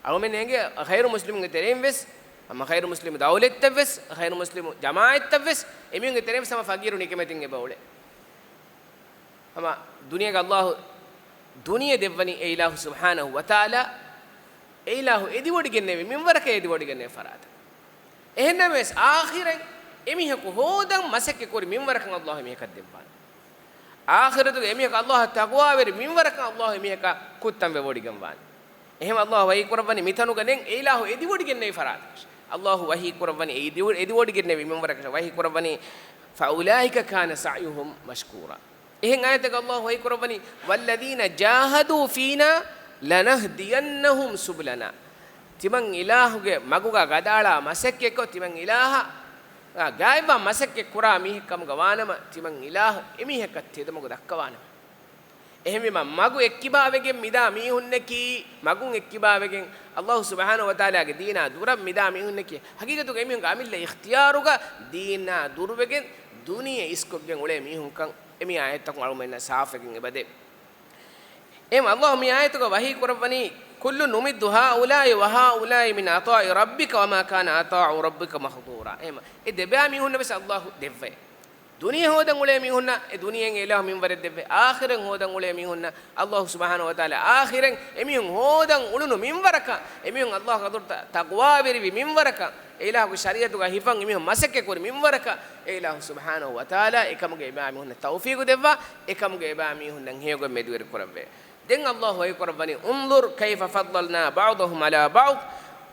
އަޅުމެން އެނގޭ ޣައިރު މުސްލިމުންގެ ތެރެއިން ވެސް، ހަމަ ޣައިރު މުސްލިމު ދައުލަތްތައް ވެސް، ޣައިރު މުސްލިމު ޖަމާޢަތްތައް ވެސް، އެމީހުންގެ ތެރެއިން ވެސް ހަމަ ފަގީރު ނިކަމެތިން އެބަ އުޅޭ. ހަމަ ދުނިޔޭގަ އައްލާހު ދުނިޔެ ދެއްވަނީ އެ އިލާހު ސުބްޙާނަހު ވަތަޢާލާ، އެ އިލާހު އެދިވޮޑިގެންނެވި މިންވަރަކަށް އެދިވޮޑިގެންނެވި ފަރާތަށް. އެހެންނަމަވެސް އާޚިރަތް އެމީހަކު ހޯދަން މަސައްކަތް ކުރި މިންވަރަކަށް އައްލާހު އެމީހަކަށް ދެއްވާނެ. އާޚިރަތުގެ އެމީހަކު އައްލާހަށް ތަޤްވާވެރި މިންވަރަކަށް އައްލާހު އެމީހަކަށް ކުއްތަން ވެވޮޑިގެންވާނެ. އެހެން އައްލާހު ވަޙީ ކުރައްވަނީ މިތަނުގަ ދެން އެ އިލާހު އެދިވޮޑިގެންނެވި ފަރާތަކަށް. އައްލާހު ވަޙީ ކުރައްވަނީ އެ އެދިވޮ-، އެދިވޮޑިގެންނެވި މިންވަރަކަށް ވަޙީ ކުރައްވަނީ، فَأُولَٰئِكَ كَانَ سَعْيُهُمْ مَشْكُورًا. އެހެން އާޔަތަކަށް އައްލާހު ވަޙީ ކުރައްވަނީ، وَالَّذِينَ جَاهَدُوا فِينَا لَنَهْدِيَنَّهُمْ سُبُلَنَا. ތިމަން އިލާހުގެ މަގުގަ ގަދައަޅާ މަސައްކަތްކޮށް، ތިމަން އިލާހަށް ގާތްވާ މަސައްކަތް ކުރާ މީހެއް ކަމުގަ ވާނަމަ، ތިމަން އިލާހު އެމީހަކަށް ތެދުމަގު ދައްކަވާނަމަ. އެހެންވީމަ، މަގު އެއްކިބާވެގެން މިދާ މީހުންނަކީ، މަގުން އެއްކިބާވެގެން އައްލާހު ސުބްޙާނަހު ވަތަޢާލާގެ ދީނާ ދުރަށް މިދާ މީހުންނަކީ، ހަގީގަތުގަ އެމީހުންގެ އަމިއްލަ އިޚްތިޔާރުގަ ދީނާ ދުރުވެގެން ދުނިޔެ އިސްކޮށްގެން އުޅޭ މީހުންކަން އެ މި އާޔަތްތަކުން އަޅުމެންނަށް ސާފުވެގެން އެބަދޭ. އެހެން އައްލާހު މި އާޔަތުގަ ވަޙީ ކުރައްވަނީ، كُلٌّ نُمِدُّ هَٰؤُلَاءِ وَهَٰؤُلَاءِ مِنْ عَطَاءِ رَبِّكَ وَمَا كَانَ عَطَاءُ رَبِّكَ مَحْظُورًا. އެހެން އެ ދެބައި މީހުންނަށް ވެސް އައްލާހު ދެއްވައޭ. ދުނިޔެ ހޯދަން އުޅޭ މީހުންނަށް އެ ދުނިޔެއިން އެ އިލާހު މިންވަރެއް ދެއްވޭ. އާޚިރަތް ހޯދަން އުޅޭ މީހުންނަށް އައްލާހު ސުބްޙާނަހު ވަތަޢާލާ އާޚިރަތް އެމީހުން ހޯދަން އުޅުނު މިންވަރަކަށް، އެމީހުން އައްލާހުގެ ޙަޟްރަތަށް ތަޤްވާވެރިވި މިންވަރަކަށް، އެ އިލާހުގެ ޝަރީޢަތުގަ ހިފަން އެމީހުން މަސައްކަތް ކުރި މިންވަރަކަށް، އެ އިލާހު ސުބްޙާނަހު ވަތަޢާލާ އެކަމުގެ އެބައިމީހުންނަށް ތައުފީޤު ދެއްވާ، އެކަމުގެ އެބައިމީހުންނަށް ހެޔޮގޮތް މެދުވެރި ކުރައްވޭ. ދެން އައްލާހު ވަޙީ ކުރައްވަނީ، انظر كيف فضلنا بعضهم على بعض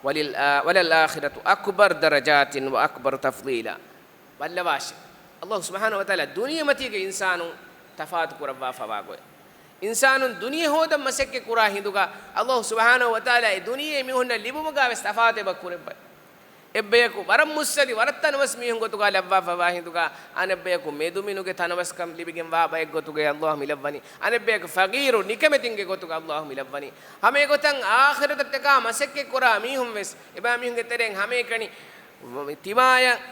ولل-، وللآخرة أكبر درجات وأكبر تفضيلا. ބައްލަވާށޭ، އައްލާހު ސުބްޙާނަހު ވަތަޢާލާ ދުނިޔެމަތީގަ އިންސާނުން ތަފާތު ކުރައްވާފަވާ ގޮތް. އިންސާނުން ދުނިޔެ ހޯދަން މަސައްކަތް ކުރާ ހިނދުގަ، އައްލާހު ސުބްޙާނަހު ވަތަޢާލާ އެ ދުނިޔެ މީހުންނަށް ލިބުމުގަ ވެސް ތަފާތު އެބަ ކުރެއްވަ. އެއްބަޔަކު ވަރަށް މުއްސަލި، ވަރަށް ތަނަވަސް މީހުން ގޮތުގަ ލައްވާފަވާ ހިނދުގަ، އަނެއްބަޔަކު މެދުމިނުގެ ތަނަވަސްކަން ލިބިގެންވާ ބައެއް ގޮތުގައި އައްލާހު މިލައްވަނީ. އަނެއްބަޔަކު ފަގީރު ނިކަމެތިންގެ ގޮތުގަ އައްލާހު މިލައްވަނީ. ހަމަ އެގޮތަށް އާޚިރަތަށްޓަކާ މަސައްކަތް ކުރާ މީހުން ވެސް، އެބައިމީހުންގެ ތެރެއިން ހަމައެކަނި ތިމާޔަށް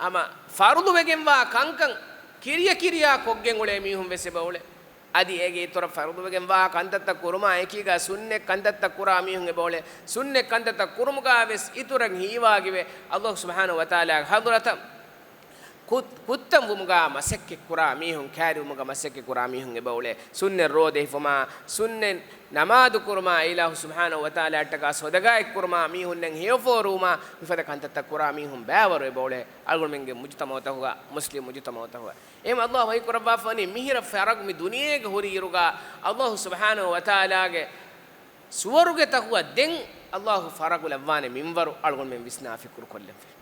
ހަމަ ފަރުޟުވެގެންވާ ކަންކަން ކިރިޔަ ކިރިޔާ ކޮށްގެން އުޅޭ މީހުން ވެސް އެބަ އުޅޭ. އަދި އޭގެ އިތުރަށް ފަރުޟުވެގެންވާ ކަންތައްތައް ކުރުމާ އެކީގަ ސުންނަތް ކަންތައްތައް ކުރާ މީހުން އެބައުޅޭ. ސުންނަތް ކަންތައްތައް ކުރުމުގަ ވެސް އިތުރަށް ހީވާގިވެ، އައްލާހު ސުބްޙާނަހު ވަތަޢާލާގެ ޙަޟްރަތަށް ކުއް-، ކުއްތަން ވުމުގަ މަސައްކަތް ކުރާ މީހުން، ކައިރިވުމުގަ މަސައްކަތް ކުރާ މީހުން އެބައުޅޭ. ސުންނަތް ރޯދަ ހިފުމާ، ސުންނަތް ނަމާދު ކުރުމާ، އިލާހު ސުބްޙާނަހު ވަތަޢާލާއަށްޓަކާ ޞަދަޤާތް ކުރުމާ، މީހުންނަށް ހެޔޮފޯރުވުމާ، މިފަދަ ކަންތައްތައް ކުރާ މީހުން ބައިވަރު އެބައުޅޭ. އަޅުގަނޑުމެންގެ މުޖުތަމަޢުތަކުގަ، މުސްލިމް މުޖުތަމަޢުތަކުގަ. އެހެން އަލްލާހު ވަޙީ ކުރައްވާފަވަނީ، މިހިރަ ފަރަގު މި ދުނިޔޭގަ ހުރި އިރުގަ، އަލްލާހު ސުބްޙާނަހު ވަތަޢާލާގެ ސުވަރުގެތަކުގަ ދެން އަލްލާހު ފަރަގު ލައްވާނެ މިންވަރު އަޅުގަނޑުމެން ވިސްނާ ފިކުރު ކޮށްލަން ފެށޭ.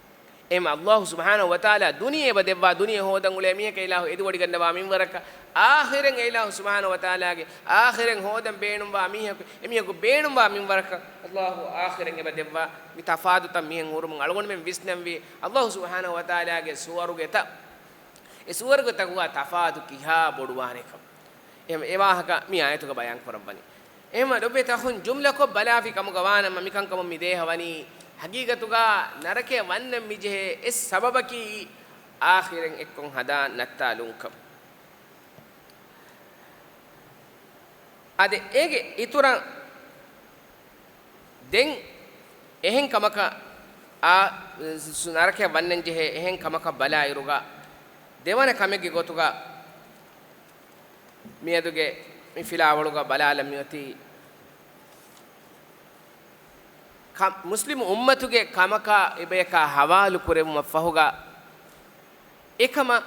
އެހެން އަލްލާހު ސުބްޙާނަހު ވަތަޢާލާ ދުނިޔެ އެބަ ދެއްވާ، ދުނިޔެ ހޯދަން އުޅޭ މީހަކަށް އިލާހު އެދިވޮޑިގަންނަވާ މިންވަރަކަށް، އާޚިރަތް އެ އިލާހު ސުބްޙާނަހު ވަތަޢާލާގެ އާޚިރަތް ހޯދަން ބޭނުންވާ މީހަކު، އެމީހަކު ބޭނުންވާ މިންވަރަކަށް އަލްލާހު އާޚިރަތް އެބަ ދެއްވާ. މި ތަފާތުތައް މިހެން ހުރުމުން އަޅުގަނޑުމެން ވިސްނަންވީ އަލްލާހު ސުބްޙާނަހު ވަތަޢާލާގެ ސުވަރުގެތައް، އެ ސުވަރުގެތަކުގަ ތަފާތު ކިހާ ބޮޑުވާނެކަން. އެ، އެ ވާހަކަ މި އާޔަތުގަ ބަޔާން ކުރައްވަނީ. އެހެންވެ ލޮބުވެތި އަޚުން، ޖުމްލަކޮށް ބަލާފި ކަމުގަ ވާނަމަ، މިކަންކަމުން މި ދޭހަވަނީ، ހަގީގަތުގަ ނަރަކަޔަށް ވަންނަން މިޖެހޭ އެއް ސަބަބަކީ އާޚިރަތް އެއްކޮށް ހަނދާން ނައްތާލުންކަން. އާދެ، އޭގެ އިތުރަށް ދެން އެހެން ކަމަކަށް އާ، ނަރަކަޔަށް ވަންނަން ޖެހޭ އެހެން ކަމަކަށް ބަލާއިރުގަ، ދެވަނަ ކަމެއްގެ ގޮތުގަ މިއަދުގެ މި ފިލާވަޅުގަ ބަލާލަން މިއޮތީ، ކަ-، މުސްލިމު އުއްމަތުގެ ކަމަކާ އެބަޔަކާ ހަވާލު ކުރެވުމަށް ފަހުގަ އެކަމަށް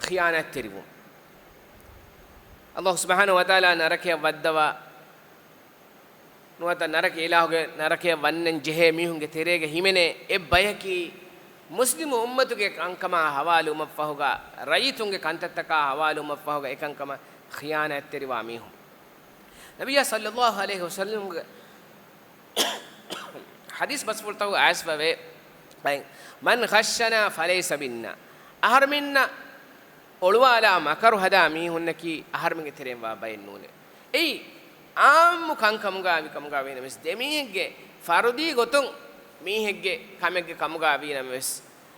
ޚިޔާނާތްތެރިވުން. އަލްލާހު ސުބްޙާނަހު ވަތަޢާލާ ނަރަކަޔަށް ވައްދަވާ ނުވަތަ ނަރަކަ އިލާހުގެ ނަރަކަޔަށް ވަންނަން ޖެހޭ މީހުންގެ ތެރޭގަ ހިމެނޭ އެއް ބަޔަކީ، މުސްލިމު އުއްމަތުގެ ކަންކަމާ ހަވާލުވުމަށްފަހުގަ، ރައްޔިތުންގެ ކަންތައްތަކާ ހަވާލުވުމަށްފަހުގަ އެކަންކަމަށް ޚިޔާނާތްތެރިވާ މީހުން. ނަބިއްޔާ ޞައްލައްލާހު ޢަލައިހި ވަސައްލަމްގެ ޙަދީޘް ބަސްފުޅުތަކުގަ އައިސްފަވޭ، މަން ޣައްޝަނާ ފަލައިސަ މިންނާ. އަހަރުމެންނަށް އޮޅުވާލާ މަކަރު ހަދާ މީހުންނަކީ އަހަރުމެންގެ ތެރެއިން ވާ ބައެއް ނޫނޭ. އެއީ އާއްމު ކަންކަމުގަ ވި ކަމުގަ ވީނަމަވެސް، ދެމީހެއްގެ ފަރުދީ ގޮތުން މީހެއްގެ ކަމެއްގެ ކަމުގަ ވީނަމަވެސް،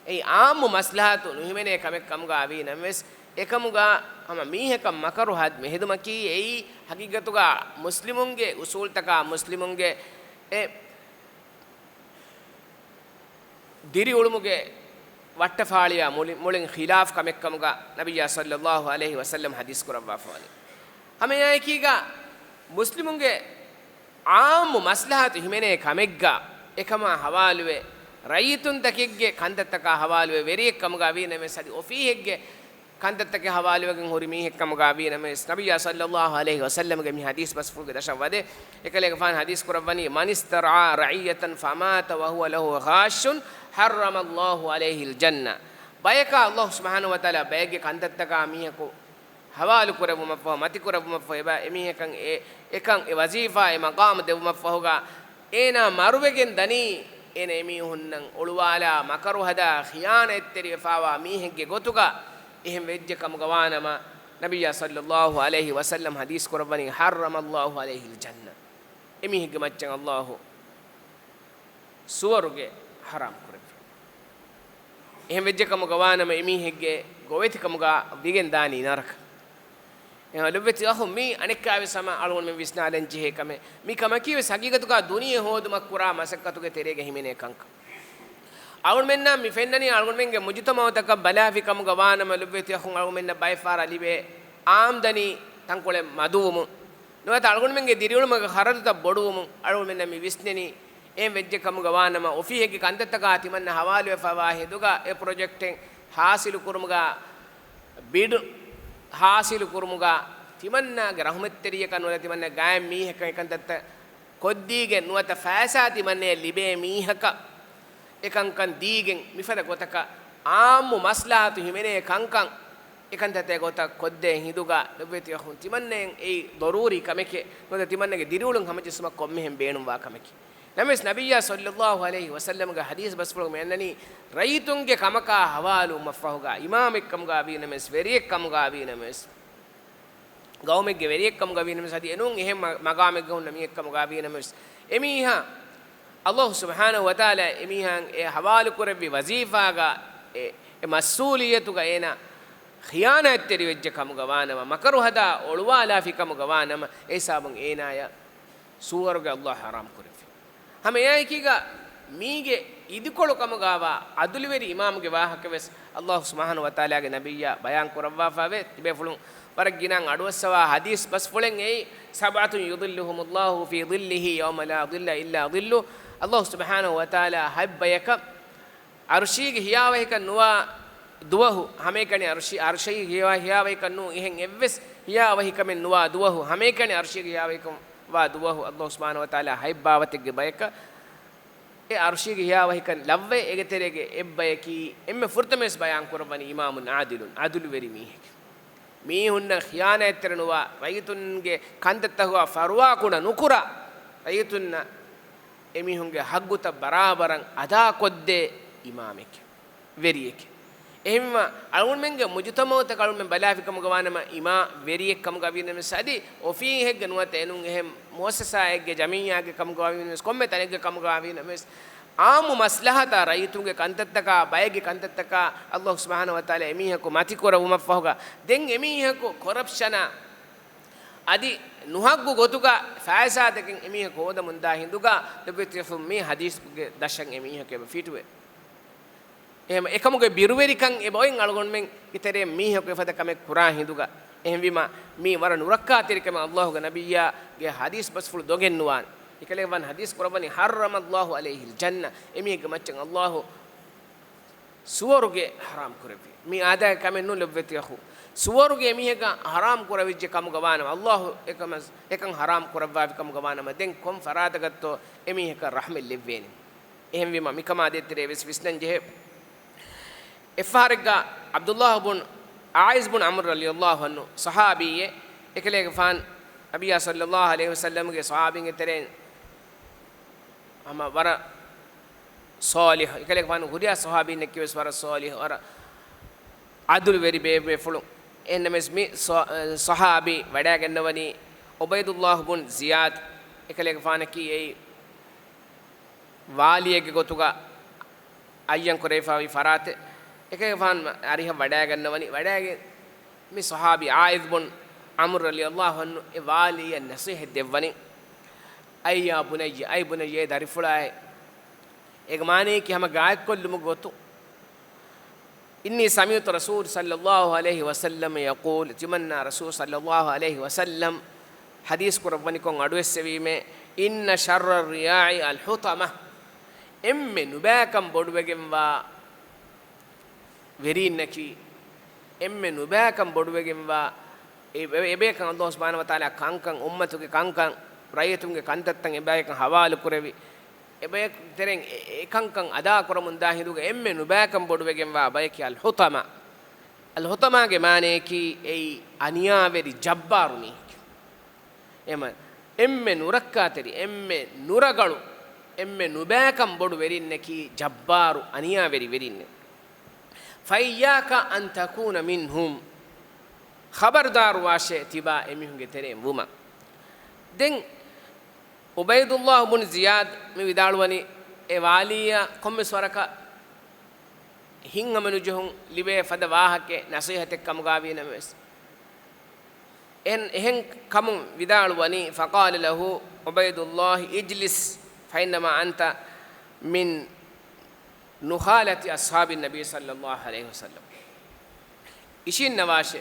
އެއީ އާއްމު މަސްލަހަތު ނުހިމެނޭ ކަމެއް ކަމުގަ ވީނަމަވެސް، އެކަމުގަ ހަމަ މީހަކަށް މަކަރު ހަދް މެހެދުމަކީ އެއީ ހަގީގަތުގަ މުސްލިމުންގެ އުސޫލްތަކާ މުސްލިމުންގެ އެ ދިރިއުޅުމުގެ ވައްޓަފާޅިއާ މުޅި-، މުޅިން ޚިލާފް ކަމެއްކަމުގަ ނަބިއްޔާ ޞައްލައްލާހު ޢަލައިހި ވަސައްލަމް ޙަދީޘް ކުރައްވާފަވަނީ. ހަމައެއާއެކީގަ މުސްލިމުންގެ ޢާއްމު މަސްލަހަތު ހިމެނޭ ކަމެއްގަ އެކަމާ ހަވާލުވެ، ރައްޔިތުންތަކެއްގެ ކަންތައްތަކާ ހަވާލުވެ، ވެރިއެއްކަމުގަ ވީނަމަވެސް، އަދި އޮފީހެއްގެ ކަންތައްތަކެއް ހަވާލުވެގެން ހުރި މީހެއްކަމުގަ ވީނަމަވެސް، ނަބިއްޔާ ޞައްލައްލާހު ޢަލައިހި ވަސައްލަމްގެ މި ޙަދީޘް ބަސްފުޅުގެ ދަށަށް ވަދެ، އެކަލޭގެފާނު ޙަދީޘް ކުރައްވަނީ، މަނިސްތަރްޢާ ރަޢިއްޔަތަން ފަމާތަ ވަހުވަ ލަހު ޣާއްޝުން، ޙައްރަމަ ﷲ ޢަލައިހިލް ޖަންނަ. ބަޔަކާ ﷲ ސުބްޙާނަހު ވަތަޢާލާ ބައެއްގެ ކަންތައްތަކާ މީހަކު ހަވާލު ކުރެއްވުމަށްފަހު، މަތިކުރެއްވުމަށްފަހު، އެބަ އެމީހަކަށް އެ، އެކަން އެ ވަޒީފާ، އެ މަޤާމު ދެއްވުމަށްފަހުގަ، އޭނާ މަރުވެގެން ދަނީ، އޭނަ އެމީހުންނަށް އޮޅުވާލާ މަކަރު ހަދާ ޚިޔާނަތްތެރިވެފާވާ މީހެއްގެ ގޮތުގަ. އެހެން ވެއްޖެ ކަމުގަ ވާނަމަ، ނަބިއްޔާ ޞައްލައްލާހު ޢަލައިހި ވަސައްލަމް ޙަދީޘް ކުރައްވަނީ، ޙައްރަމަ ﷲ ޢަލައިހިލް ޖަންނަ. އެމީހެއްގެ މައްޗަށް ﷲ ސުވަރުގެ ޙަރާމް ކުރެއްވި. އެހެން ވެއްޖެ ކަމުގަ ވާނަމަ، އެމީހެއްގެ ގޮވެތިކަމުގަ ވިގެން ދާނީ ނަރަކަ. އެހެން ލޮބުވެތި އަޚުން، މީ އަނެއްކާވެސް ހަމަ އަޅުގަނޑުމެން ވިސްނާލަން ޖެހޭ ކަމެއް. މި ކަމަކީވެސް ހަގީގަތުގަ ދުނިޔެ ހޯދުމަށް ކުރާ މަސައްކަތުގެ ތެރޭގަ ހިމެނޭ ކަންކަން. އަޅުގަނޑުމެންނަށް މި ފެންނަނީ އަޅުގަނޑުމެންގެ މުޖުތަމަޢުތަކަށް ބަލާފި ކަމުގަ ވާނަމަ، ލޮބުވެތި އަޚުން، އަޅުގަނޑުމެންނަށް ބައެއް ފަހަރަށް ލިބޭ އާމްދަނީ ތަންކޮޅެއް މަދުވުމުން، ނުވަތަ އަޅުގަނޑުމެންގެ ދިރިއުޅުމުގެ ޚަރަދުތައް ބޮޑުވުމުން އަޅުގަނޑުމެންނަށް މި ވިސްނެނީ. އެހެން ވެއްޖެ ކަމުގަ ވާނަމަ، އޮފީހެއްގެ ކަންތައްތަކާ ތިމަންނަ ހަވާލުވެފައިވާ ހިނދުގަ އެ ޕްރޮޖެކްޓެއް ހާސިލު ކުރުމުގަ، ބިޑް ހާސިލު ކުރުމުގަ، ތިމަންނާގެ ރަޙުމަތްތެރިޔަކަށް ނުވަތަ ތިމަންނަ ގާތް މީހަކަށް އެކަންތައްތައް ކޮށްދީގެން ނުވަތަ ފައިސާ ތިމަންނަޔަށް ލިބޭ މީހަކަށް އެކަންކަން ދީގެން، މިފަދަ ގޮތަކަށް އާއްމު މަސްލަހަތު ހިމެނޭ ކަންކަން އެކަންތައްތައް ގޮތަށް ކޮށްދޭ ހިނދުގަ، ލޮބުވެތި އަޚުން، ތިމަންނައަށް އެއީ ޟަރޫރީ ކަމެކޭ، ނުވަތަ ތިމަންނަގެ ދިރިއުޅުން ހަމަޖެއްސުމަށް ކޮންމެހެން ބޭނުންވާ ކަމެކޭ. ނަމަވެސް، ނަބިއްޔާ ޞައްލައްލާހު ޢަލައިހި ވަސައްލަމްގެ ޙަދީޘް ބަސްފުޅުގަ މި އަންނަނީ، ރައްޔިތުންގެ ކަމަކާ ހަވާލުވުމަށްފަހުގަ، އިމާމެއްކަމުގަ ވީނަމަވެސް، ވެރިއެއްކަމުގަ ވީނަމަވެސް، ގައުމެއްގެ ވެރިއެއްކަމުގަ ވީނަމަވެސް، އަދި އެނޫން އެހެން މަ-، މަގާމެއްގަ ހުންނަ މީހެއްކަމުގަ ވީނަމަވެސް، އެމީހާ ﷲ ސުބްޙާނަހު ވަތަޢާލާ އެމީހާއަށް އެ ޙަވާލުކުރެއްވި ވަޒީފާގަ އެ، އެ މަސްއޫލިއްޔަތުގަ އޭނާ ޚިޔާނާތްތެރިވެއްޖެ ކަމުގަ ވާނަމަ، މަކަރު ހަދާ އޮޅުވާލާފި ކަމުގަ ވާނަމަ، އެ ހިސާބުން އޭނާޔަށް ސުވަރުގެ ﷲ ޙަރާމް ކުރެއްވި. ހަމަ އެއާއެކީގަ މީގެ އިދިކޮޅު ކަމުގަވާ ޢަދުލުވެރި އިމާމުގެ ވާހަކަވެސް އައްލާހު ސުބްޙާނަހު ވަތަޢާލާގެ ނަބިއްޔާ ބަޔާން ކުރައްވާފައިވޭ. ތިބޭފުޅުން ވަރަށް ގިނައިން އަޑުއައްސަވާ ޙަދީޘް ބަސްފުޅެއް އެއީ، "سبعة يظلهم الله في ظله يوم لا ظل إلا ظله." އައްލާހު ސުބްޙާނަހު ވަތަޢާލާ ހަތް ބަޔަކަށް އަރުޝީގެ ހިޔާވަހިކަން ނުވާ ދުވަހު ހަމައެކަނި، އަރުޝީ، އަރުޝީގެ ހިޔާ، ހިޔާވަހިކަން ނޫން އެހެން އެއްވެސް ހިޔާވަހިކަމެއް ނުވާ ދުވަހު، ހަމައެކަނި އަރުޝީގެ ހިޔާވަހިކަން ވާ ދުވަހު، އައްލާހު ސުބްޙާނަހު ވަތަޢާލާ ހަތް ބާވަތެއްގެ ބަޔަކަށް އެ އަރުޝީގެ ހިޔާވަހިކަން ލައްވައި، އޭގެ ތެރޭގެ އެއްބަޔަކީ އެންމެ ފުރަތަމަވެސް ބަޔާން ކުރައްވަނީ އިމާމުން ޢާދިލުން، ޢަދުލުވެރި މީހެކޭ. މީހުންނަށް ޚިޔާނާތްތެރި ނުވާ، ރައްޔިތުންގެ ކަންތައްތަކުގަ ފަރުވާކުޑަ ނުކުރާ، ރައްޔިތުންނަށް އެމީހުންގެ ހައްގުތައް ބަރާބަރަށް އަދާކޮށްދޭ އިމާމެކޭ، ވެރިއެކޭ. އެހެންވީމަ، އަޅުގަނޑުމެންގެ މުޖުތަމަޢުތަކަށް އަޅުގަނޑުމެން ބަލާފިކަމުގަ ވާނަމަ، އިމާ ވެރިއެއް ކަމުގަ ވީނަމަވެސް، އަދި އޮފީހެއްގެ ނުވަތަ އެނޫން އެހެން މުއައްސަސާއެއްގެ ޖަމިއްޔާގެ ކަމުގަ ވީނަމަވެސް، ކޮންމެ ތަނެއްގެ ކަމުގަ ވީނަމަވެސް، އާއްމު މަސްލަހަތާ ރައްޔިތުންގެ ކަންތައްތަކާ، ބައެއްގެ ކަންތައްތަކާ އައްލާހު ސުބްޙާނަހު ވަތަޢާލާ އެމީހަކު މަތިކުރެއްވުމަށްފަހުގަ، ދެން އެމީހަކު ކޮރަޕްޝަނާ އަދި ނުހައްގު ގޮތުގަ ފައިސާތަކެއް އެމީހަކު ހޯދަމުންދާ ހިނދުގަ، ލޮބުވެތި އަޚުން، މި ޙަދީޘްގެ ދަށަށް އެމީހަކު އެބަ ފިޓުވޭ. އެހެން އެކަމުގެ ބިރުވެރިކަން އެބައޮތް އަޅުގަނޑުމެންގެ ތެރޭ މީހަކު އެފަދަ ކަމެއް ކުރާ ހިނދުގަ. އެހެންވީމަ، މީ ވަރަށް ނުރައްކާތެރި ކަމެއް، އައްލާހުގެ ނަބިއްޔާގެ ޙަދީޘް ބަސްފުޅު ދޮގެއް ނުވާނެ. އެކަލޭގެފާނު ޙަދީޘް ކުރައްވަނީ، "حرم الله عليه الجنة." އެމީހެއްގެ މައްޗަށް އައްލާހު ސުވަރުގެ ޙަރާމް ކުރެއްވި. މީ އާދައިގެ ކަމެއް ނޫން ލޮބުވެތި އަޚު. ސުވަރުގެ އެމީހަކަށް ޙަރާމް ކުރެވިއްޖެ ކަމުގަ ވާނަމަ، އައްލާހު އެކަމަށް، އެކަން ޙަރާމް ކުރައްވާފި ކަމުގަ ވާނަމަ، ދެން ކޮން ފަރާތަކަށްތޯ އެމީހަކަށް ރަޙްމަތް ލެއްވޭނެ؟ އެހެންވީމަ، މިކަމާ ދޭތެރޭ ވެސް ވިސްނަން ޖެހޭ. އެއްފަހަރެއްގަ ޢަބްދުﷲ ބުން ޢާއިޒް ބުން ޢަމްރު ރަޟިޔަﷲ ޢަންހު ޞަޙާބީއެއް، އެކަލޭގެފާން ނަބިއްޔާ ޞައްލަﷲ ޢަލައިހި ވަސައްލަމްގެ ޞަޙާބީންގެ ތެރެއިން ހަމަ ވަރަށް ޞާލިޙު، އެކަލޭގެފާނު ހުރިހާ ޞަޙާބީންނަކީވެސް ވަރަށް ޞާލިޙު، ވަރަށް ޢަދުލުވެރި ބޭބޭފުޅުން. އެހެންނަމަވެސް މި ޞަ-، ޞަޙާބީ ވަޑައިގަންނަވަނީ ޢުބައިދުﷲ ބުން ޒިޔާދު، އެކަލޭގެފާނަކީ އެއީ ވާލީއެއްގެ ގޮތުގަ އައްޔަން ކުރެވިފައިވި ފަރާތެއް. އެކަލޭގެފާނު އަރިހަށް ވަޑައިގަންނަވަނީ، ވަޑައިގެން މި ޞަޙާބީ ޢާއިޒް ބުން ޢަމްރު ރަޟިޔަﷲ ޢަންހު އެ ވާލީއަށް ނަޞޭޙަތް ދެއްވަނީ، "أي يا بني، أي بني، އޭ ދަރިފުޅާއޭ." އޭގެ މާނައަކީ ހަމަ ގާތްކޮށްލުމުގެ ގޮތުން، "إني سمعت رسول صلى الله عليه وسلم يقول." ތިމަންނާ ރަސޫލު ޞައްލަﷲ ޢަލައިހި ވަސައްލަމް ޙަދީޘް ކުރައްވަނިކޮށް އަޑުއެއްސެވީމޭ، "إن شر الرعاع الحطمة." އެންމެ ނުބައިކަން ބޮޑުވެގެންވާ ވެރީންނަކީ، އެންމެ ނުބައިކަން ބޮޑުވެގެންވާ، އެ، އެ، އެބަޔަކަށް އައްލާހު ސުބްޙާނަހު ވަތަޢާލާ ކަންކަން، އުއްމަތުގެ ކަންކަން، ރައްޔިތުންގެ ކަންތައްތައް އެބަޔަކަށް ޙަވާލު ކުރެވި، އެބަޔަކު ތެރެއިން އެ، އެ ކަންކަން އަދާކުރަމުންދާ ހިނދުގަ އެންމެ ނުބައިކަން ބޮޑުވެގެންވާ ބަޔަކީ އަލްޙުޠަމާ. އަލްޙުޠަމާގެ މާނައަކީ އެއީ އަނިޔާވެރި ޖައްބާރު މީހެކޭ. އެމަ، އެންމެ ނުރައްކާތެރި، އެންމެ ނުރަގަޅު، އެންމެ ނުބައިކަން ބޮޑު ވެރިންނަކީ ޖައްބާރު އަނިޔާވެރި ވެރިންނޭ. "فإياك أن تكون منهم." ޚަބަރުދާރުވާށޭ، ތިބާ އެމީހުންގެ ތެރެއިން ވުމަށް. ދެން ޢުބައިދުﷲ ބުން ޒިޔާދު މި ވިދާޅުވަނީ، އެ ވާލީއަށް ކޮންމެސް ވަރަކަށް ހިތްހަމަ ނުޖެހުން ލިބޭ ފަދަ ވާހަކައެއް ނަޞޭޙަތެއް ކަމުގަ ވީނަމަވެސް، އެހެން، އެހެން ކަމުން ވިދާޅުވަނީ، "فقال له عبيد الله، اجلس، فإنما أنت من نخالة أصحاب النبي صلى الله عليه وسلم." އިށީންނަވާށޭ.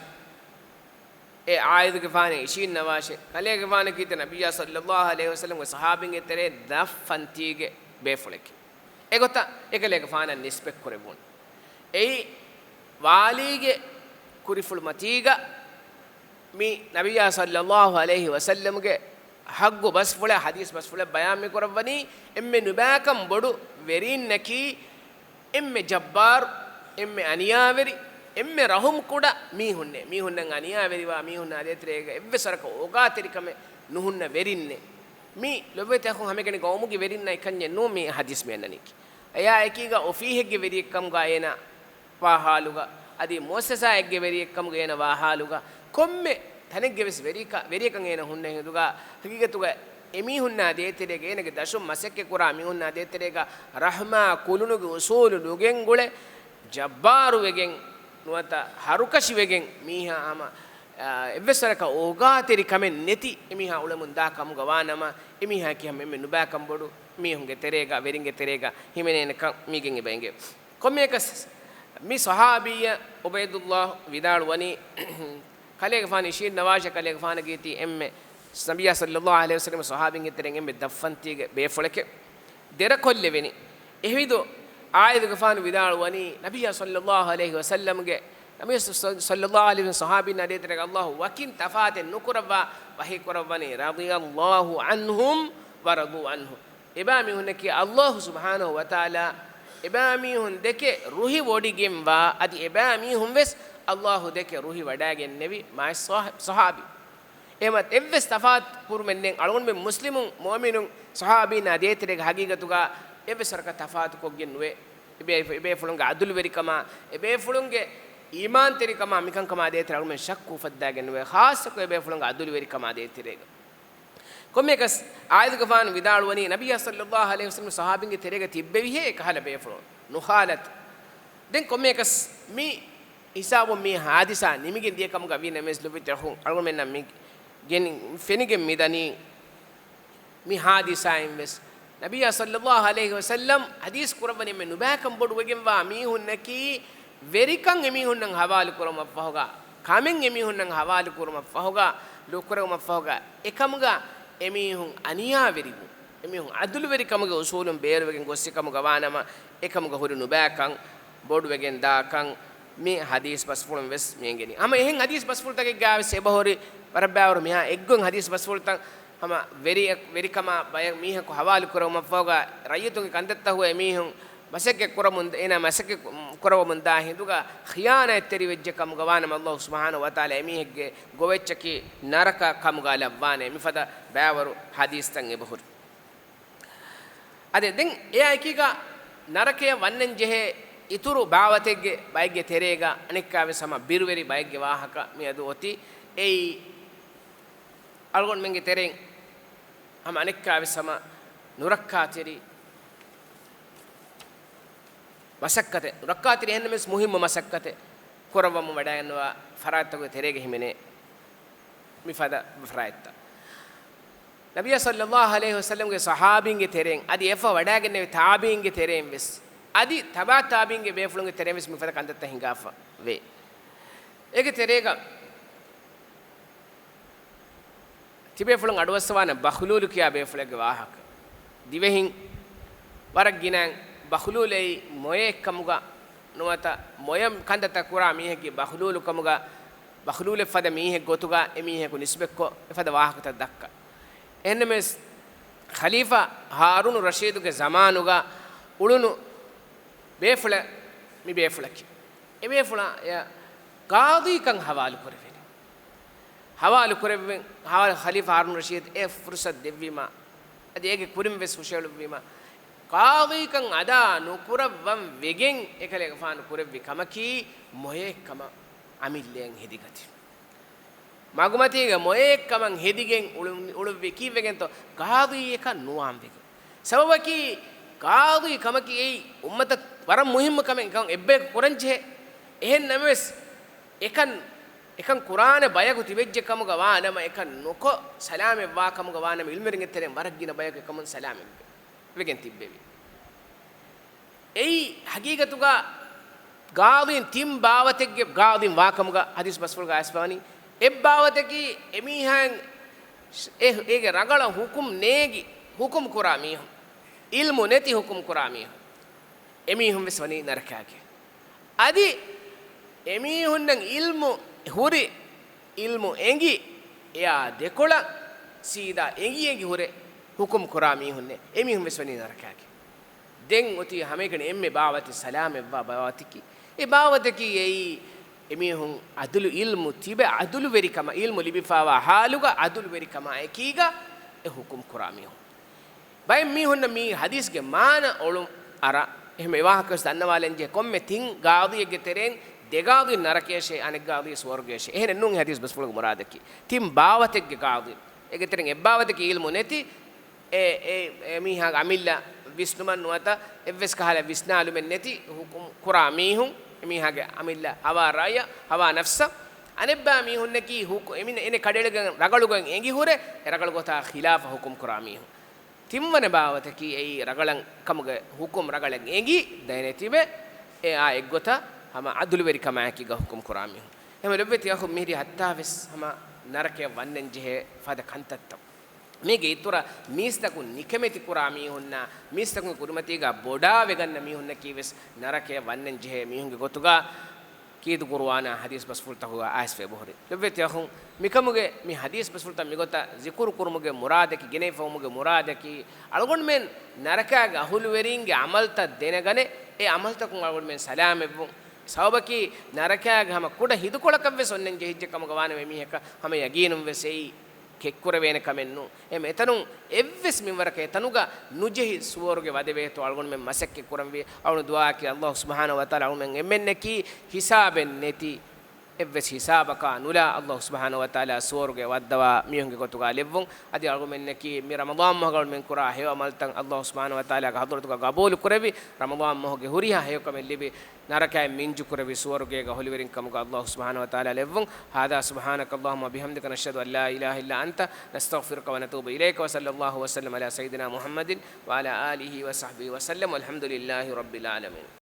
އެ ޢާއިދުގެފާނެއް އިށީންނަވާށޭ. ކަލޭގެފާނަކީ ތި ނަބިއްޔާ ޞައްލަﷲ ޢަލައިހި ވަސައްލަމްގެ ޞަޙާބީންގެ ތެރޭ ދަށް ފަންތީގެ ބޭފުޅެކޭ. އެގޮތަށް އެކަލޭގެފާނަށް ނިސްބަތްކުރެއްވުން. އެއީ ވާލީގެ ކުރިފުޅުމަތީގަ މި ނަބިއްޔާ ޞައްލަﷲ ޢަލައިހި ވަސައްލަމްގެ ޙައްގު ބަސްފުޅެއް، ޙަދީޘް ބަސްފުޅެއް ބަޔާން މިކުރައްވަނީ، އެންމެ ނުބައިކަން ބޮޑު ވެރީންނަކީ، އެންމެ ޖައްބާރު، އެންމެ އަނިޔާވެރި، އެންމެ ރަޙުމް ކުޑަ މީހުންނޭ. މީހުންނަށް އަނިޔާވެރިވާ މީހުންނާ ދޭތެރޭގަ އެއްވެސް ވަރަކަށް އޯގާތެރިކަމެއް ނުހުންނަ ވެރިންނޭ. މީ ލޮބުވެތި އަޚުން ހަމައެކަނި ގައުމުގެ ވެރިންނާ އެކަންޏެއް ނޫން މި ޙަދީޘް މި އަންނަނީކީ. އެޔާ އެކީގަ އޮފީހެއްގެ ވެރިއެއްކަމުގަ އޭނާ ވާ ޙާލުގަ، އަދި މުއައްސަސާއެއްގެ ވެރިއެއްކަމުގަ އޭނަ ވާ ޙާލުގަ، ކޮންމެ ތަނެއްގެ ވެސް ވެރިކަ-، ވެރިޔަކަށް އޭނަ ހުންނަ ހިނދުގަ، ހަގީގަތުގަ އެމީހުންނާ ދޭތެރޭގަ އޭނަގެ ދަށުން މަސައްކަތްކުރާ މީހުންނާ ދޭތެރޭގަ ރަޙްމާ ކުލުނުގެ އުސޫލު ނުގެންގުޅެ، ޖައްބާރުވެގެން ނުވަތަ ހަރުކަށިވެގެން މީހާ ހަމަ، އާ، އެއްވެސް ވަރަކަށް އޯގާތެރި ކަމެއް ނެތި އެމީހާ އުޅެމުން ދާ ކަމުގަ ވާނަމަ، އެމީހާ ކިހަމަ އެންމެ ނުބައިކަން ބޮޑު މީހުންގެ ތެރޭގަ، ވެރިންގެ ތެރޭގަ ހިމެނޭނެކަން މީގެން އެބަ އެނގޭ. ކޮންމެއަކަސް މި ޞަޙާބީއަށް ޢުބައިދުﷲ ވިދާޅުވަނީ، ކަލޭގެފާނު އިށީންނަވާށޭ، ކަލޭގެފާނަކީ ތީ އެންމެ ނަބިއްޔާ ޞައްލައްލާހު ޢަލައިހި ވަސައްލަމަ ޞަޙާބީންގެ ތެރެއިން އެންމެ ދަށްފަންތީގެ ބޭފުޅެކޭ. ދެރަކޮށްލެވެނީ. އެހިނދު ޢާއިދުގެފާނު ވިދާޅުވަނީ، ނަބިއްޔާ ޞައްލައްލާހު ޢަލައިހި ވަސައްލަމްގެ، ނަބިއްޔާ ޞައްލައްލާހު ޢަލައިހި ވަސައްލަމް ޞަޙާބީންނާ ދޭތެރޭގަ ﷲ ވަކިން ތަފާތެއް ނުކުރައްވާ ވަޙީ ކުރައްވަނީ، "رضي الله عنهم ورضوا عنه." އެބާ މީހުންނަކީ ﷲ ސުބްޙާނަހޫ ވަތަޢާލާ އެބާ މީހުން ދެކެ ރުހިވޮޑިގެންވާ، އަދި އެބާ މީހުން ވެސް ﷲ ދެކެ ރުހިވަޑައިގެންނެވި މާތް ޞާ-، ޞަޙާބީ. އެހެންވީމަ އެއްވެސް ތަފާތު ކުރުމެއް ނެތް. އަޅުގަނޑުމެން މުސްލިމުން، މުއުމިނުން، ޞަޙާބީންނާ ދޭތެރޭގެ ހަގީގަތުގަ އެއްވެސް ވަރަކަށް ތަފާތުކޮށްގެން ނުވޭ. އެބޭ-، އެބޭފުޅުންގެ އަދުލުވެރިކަމާ، އެބޭފުޅުންގެ އީމާންތެރިކަމާ މިކަންކަމާ ދޭތެރޭ އަޅުގަނޑުމެން ޝައްކު އުފައްދާގެން ނުވޭ. ޚާއްޞަކޮށް އެބޭފުޅުންގެ އަދުލުވެރިކަމާ ދޭތެރޭގަ. ކޮންމެއަކަސް ޢާއިދުގެފާނު ވިދާޅުވަނީ، ނަބިއްޔާ ޞައްލައްލާހު ޢަލައިހި ވަސައްލަމް ޞަޙާބީންގެ ތެރޭގަ ތިއްބެވިހޭ އެކަހަލަ ބޭފުޅުން. ނުޚާލަތު. ދެން ކޮންމެއަކަސް މި ހިސާބުން މި ޙާދިސާ ނިމިގެން ދިޔަ ކަމުގަ ވީ ނަމަވެސް، ލޮބުވެތި އަޚުން، އަޅުގަނޑުމެންނަށް މި ގެނި-، ފެނިގެން މިދަނީ މި ޙާދިސާއިން ވެސް، ނަބިއްޔާ ޞައްލައްލާހު ޢަލައިހި ވަސައްލަމް ޙަދީޘް ކުރައްވަނީ އެންމެ ނުބައިކަން ބޮޑުވެގެންވާ މީހުންނަކީ، ވެރިކަން އެމީހުންނަށް ޙަވާލު ކުރުމަށްފަހުގަ، ކަމެއް އެމީހުންނަށް ޙަވާލު ކުރުމަށްފަހުގަ، ލުކުރެވުމަށްފަހުގަ، އެކަމުގަ އެމީހުން އަނިޔާވެރިވުން، އެމީހުން ޢަދުލުވެރިކަމުގެ އުޞޫލުން ބޭރުވެގެން ގޮއްސި ކަމުގަ ވާނަމަ، އެކަމުގަ ހުރި ނުބައިކަން ބޮޑުވެގެން ދާކަން މި ޙަދީޘް ބަސްފުޅުން ވެސް މި އެނގެނީ. ހަމަ އެހެން ޙަދީޘް ބަސްފުޅުތަކެއްގަ ވެސް އެބަހުރި ވަރަށް ބައިވަރު މިހާ އެއްގޮތް ޙަދީޘް ބަސްފުޅުތައް ހަމަ ވެރި-، ވެރިކަމާ ބަޔަކު މީހަކު ޙަވާލު ކުރެވުމަށްފަހުގަ، ރައްޔިތުންގެ ކަންތައްތަކުގަ އެމީހުން މަސައްކަތް ކުރަމުން، އޭނާ މަސައްކަތް ކުރަވަމުން ދާ ހިނދުގަ ޚިޔާނާތްތެރިވެއްޖެ ކަމުގަ ވާނަމަ، ﷲ ސުބްޙާނަހޫ ވަތަޢާލާ އެމީހެއްގެ ގޮވެއްޗަކީ ނަރަކަ ކަމުގަ ލައްވާނެ. މިފަދަ ބައިވަރު ޙަދީޘްތައް އެބަހުރި. އަދި ދެން އެއާ އެކީގަ ނަރަކަޔަށް ވަންނަން ޖެހޭ އިތުރު ބާވަތެއްގެ ބައެއްގެ ތެރޭގަ އަނެއްކާވެސް ހަމަ ބިރުވެރި ބައެއްގެ ވާހަކަ މިއަދު އޮތީ. އެއީ އަޅުގަނޑުމެންގެ ތެރެއިން ހަމަ އަނެއްކާވެސް ހަމަ ނުރައްކާތެރި މަސައްކަތެއް، ނުރައްކާތެރި އެހެންނަމަވެސް މުހިއްމު މަސައްކަތެއް ކުރައްވަމުން ވަޑައިގަންނަވާ ފަރާތްތަކުގެ ތެރޭގަ ހިމެނޭ މިފަދަ ފަރާތްތައް. ނަބިއްޔާ ޞައްލައްލާހު ޢަލައިހި ވަސައްލަމްގެ ޞަޙާބީންގެ ތެރެއިން، އަދި އެފަ ވަޑައިގެންނެވި ތާބިޢީންގެ ތެރެއިން ވެސް، އަދި ތަބާ ތާބިޢީންގެ ބޭފުޅުންގެ ތެރެއިން ވެސް މިފަދަ ކަންތައްތައް ހިނގާފަ ވޭ. އޭގެ ތެރޭގަ ތިބޭފުޅުން އަޑުއައްސަވާނެ ބަޚްލޫލު ކިޔާ ބޭފުޅެއްގެ ވާހަކަ. ދިވެހިން ވަރަށް ގިނައިން ބަޚްލޫލެއް މޮޔައެއްކަމުގަ ނުވަތަ މޮޔަ ކަންތައްތައް ކުރާ މީހެއްގެ ބަޚްލޫލުކަމުގަ، ބަޚްލޫލެއް ފަދަ މީހެއް ގޮތުގަ އެމީހަކު ނިސްބަތްކޮށް އެފަދަ ވާހަކަތައް ދައްކާ. އެހެންނަމަވެސް، ޚަލީފާ ހާރޫނު ރަޝީދުގެ ޒަމާނުގަ އުޅުނު ބޭފުޅެއް މި ބޭފުޅަކީ. އެ ބޭފުޅާ އެ ގާޟީކަން ހަވާލު ކުރެވެނީ. ހަވާލު ކުރެވެން، ހަވާލު ޚަލީފާ ހާރޫނު ރަޝީދު އެ ފުރުޞަތު ދެއްވީމަ، އަދި އޭގެ ކުރިން ވެސް ހުށައެޅުއްވީމަ، ގާޟީކަން އަދާ ނުކުރައްވަން ވެގެން އެކަލޭގެފާނު ކުރެއްވި ކަމަކީ މޮޔައެއްކަމަށް އަމިއްލައިން ހެދިގަތީ. މަގުމަތީގެ މޮޔައެއްކަމަށް ހެދިގެން އުޅު-، އުޅުއްވީ ކީއްވެގެންތޯ؟ ގާޟީއެކަށް ނުވާން ވެގެން. ސަބަބަކީ، ގާޟީ ކަމަކީ އެއީ އުއްމަތަށް ވަރަށް މުހިއްމު ކަމެއް. އެކަން އެއްބަޔަކު ކުރަންޖެހޭ. އެހެން ނަމަވެސް، އެކަން، އެކަން ކުރާނެ ބަޔަކު ތިބެއްޖެ ކަމުގަ ވާ ނަމަ، އެކަން ނުކޮށް ސަލާމަތްވާ ކަމުގަ ވާ ނަމަ، އިލްމުވެރިންގެ ތެރެއިން ވަރަށް ގިނަ ބަޔަކު އެކަމުން ސަލާމަތްވެ-، ވެގެން ތިއްބެވި. އެއީ ހަގީގަތުގަ ގާޟީން ތިން ބާވަތެއްގެ ގާޟީން ވާކަމުގަ ޙަދީޘް ބަސްފުޅުގަ އައިސްފަވަނީ. އެއްބާވަތަކީ އެމީހާއިން އެ-، އޭގެ ރަނގަޅަށް ޙުކުމް ނޭގި، ޙުކުމް ކުރާ މީހުން، ޢިލްމު ނެތި ޙުކުމް ކުރާ މީހުން، އެމީހުން ވެސް ވަނީ ނަރަކައިގެ. އަދި އެމީހުންނަށް ޢިލްމު ހުރި، ޢިލްމު އެނގި، އެއާ ދެކޮޅަށް ސީދާ އެނގި އެނގި ހުރެ ޙުކުމް ކުރާ މީހުންނޭ، އެމީހުން ވެސް ވަނީ ނަރަކައިގެ. ދެން އޮތީ ހަމައެކަނި އެންމެ ބާވަތެއް ސަލާމަތްވާ ބާވަތަކީ. އެ ބާވަތަކީ އެއީ، އެމީހުން ޢަދުލު ޢިލްމު ތިބެ، ޢަދުލުވެރިކަމަށް، ޢިލްމު ލިބިފާވާ ޙާލުގަ ޢަދުލުވެރިކަމާ އެކީގަ އެ ޙުކުމް ކުރާ މީހުން. ބައެއް މީހުންނަށް މި ޙަދީޘްގެ މާނަ އޮޅުން އަރާ، އެހެން އެ ވާހަކަ ވެސް ދަންނަވާލަންޖެހޭ، ކޮންމެ ތިން ގާޟީއެއްގެ ތެރެއިން ދެ ގާޟީ ނަރަކަޔަށޭ، އަނެއް ގާޟީ ސުވަރުގަޔަށޭ. އެހެނެއް ނޫން ޙަދީޘް ބަސްފުޅުގެ މުރާދަކީ. ތިން ބާވަތެއްގެ ގާޟީ. އޭގެ ތެރެއިން އެއްބާވަތަކީ ޢިލްމު ނެތި، އެ، އެ، އެމީހާގެ އަމިއްލަ ވިސްނުމަށް ނުވަތަ އެއްވެސް ކަހަލަ ވިސްނާލުމެއް ނެތި ޙުކުމް ކުރާ މީހުން، އެމީހާގެ އަމިއްލަ ހަވާ ރައުޔަށް، ހަވާ ނަފްސަށް. އަނެއްބާ މީހުންނަކީ ޙުކު-، އެމީ-، އޭނެ ކަޑައެޅިގެން ރަގަޅުގަން އެނގި ހުރެ، އެ ރަގަޅު ގޮތާ ޚިލާފަށް ޙުކުމް ކުރާ މީހުން. ތިންވަނަ ބާވަތަކީ އެއީ ރަގަޅަށް ކަމުގެ ޙުކުމް ރަގަޅަށް އެނގި ދެނެތިބެ، އެއާ އެއްގޮތަށް ހަމަ އަދުލުވެރިކަމާއެކީގަ ޙުކުމް ކުރާ މީހުން. އެހެންވެ ލޮބުވެތި އަޚުން، މިހިރީ ހައްތާވެސް ހަމަ ނަރަކަޔަށް ވަންނަން ޖެހޭ ފަދަ ކަންތައްތައް. މީގެ އިތުރަށް މީސްތަކުން ނިކަމެތި ކުރާ މީހުންނާ، މީސްތަކުންގެ ކުރިމަތީގަ ބޮޑާވެގަންނަ މީހުންނަކީވެސް ނަރަކަޔަށް ވަންނަން ޖެހޭ މީހުންގެ ގޮތުގަ ކީރިތި ޤުރުއާނާ ޙަދީޘް ބަސްފުޅުތަކުގަ އައިސްފަ އެބަހުރި. ލޮބުވެތި އަޚުން، މިކަމުގެ މި ޙަދީޘް ބަސްފުޅުތައް މިގޮތަށް ޒިކުރު ކުރުމުގެ މުރާދަކީ، ގެނެވިފަވުމުގެ މުރާދަކީ، އަޅުގަނޑުމެން ނަރަކާގެ އަހުލުވެރީންގެ ޢަމަލުތައް ދެނެގަނެ، އެ ޢަމަލުތަކުން އަޅުގަނޑުމެން ސަލާމަތްވުން. ސަބަބަކީ، ނަރަކާގެ ހަމަ ކުޑަ ހިނދުކޮޅަކަށްވެސް އޮންނަން ޖެހިއްޖެ ކަމުގަ ވާނަމަ، އެމީހަކަށް ހަމަ ޔަގީނުންވެސް އެއީ ކެތްކުރެވޭނެ ކަމެއް ނޫން. އެހެން އެތަނުން އެއްވެސް މިންވަރަކަށް އެތަނުގަ ނުޖެހި ސުވަރުގެ ވަދެވޭތޯ އަޅުގަނޑުމެން މަސައްކަތް ކުރަންވީ. އަޅުގަނޑު ދުޢާއަކީ، ﷲ ސުބްޙާނަހޫ ވަތަޢާލާ އަޅުގަނޑުމެން އެންމެންނަކީ ހިސާބެއް ނެތި އެއްވެސް ހިސާބަކާ ނުލާ، ﷲ ސުބްޙާނަހޫ ވަތަޢާލާ ސުވަރުގެ ވައްދަވާ މީހުންގެ ގޮތުގަ ލެއްވުން. އަދި އަޅުގަނޑުމެންނަކީ މި ރަމަޟާން މަހުގަ އަޅުގަނޑުމެން ކުރާ ހެޔޮ ޢަމަލުތައް ﷲ ސުބްޙާނަހޫ ވަތަޢާލާގެ ޙަޟްރަތުގަ ޤަބޫލު ކުރެވި، ރަމަޟާން މަހުގެ ހުރިހާ ހެޔޮކަމެއް ލިބި، ނަރަކައިން މިންޖުކުރެވި، ސުވަރުގޭގަ އަހުލުވެރިން ކަމުގަ ﷲ ސުބްޙާނަހޫ ވަތަޢާލާ ލެއްވުން. هذا سبحانك اللهم وبحمدك نشهد أن لا إله إلا أنت نستغفرك ونتوب إليك وصلى الله وسلم على سيدنا محمد وعلى آله وصحبه وسلم والحمد لله رب العالمين.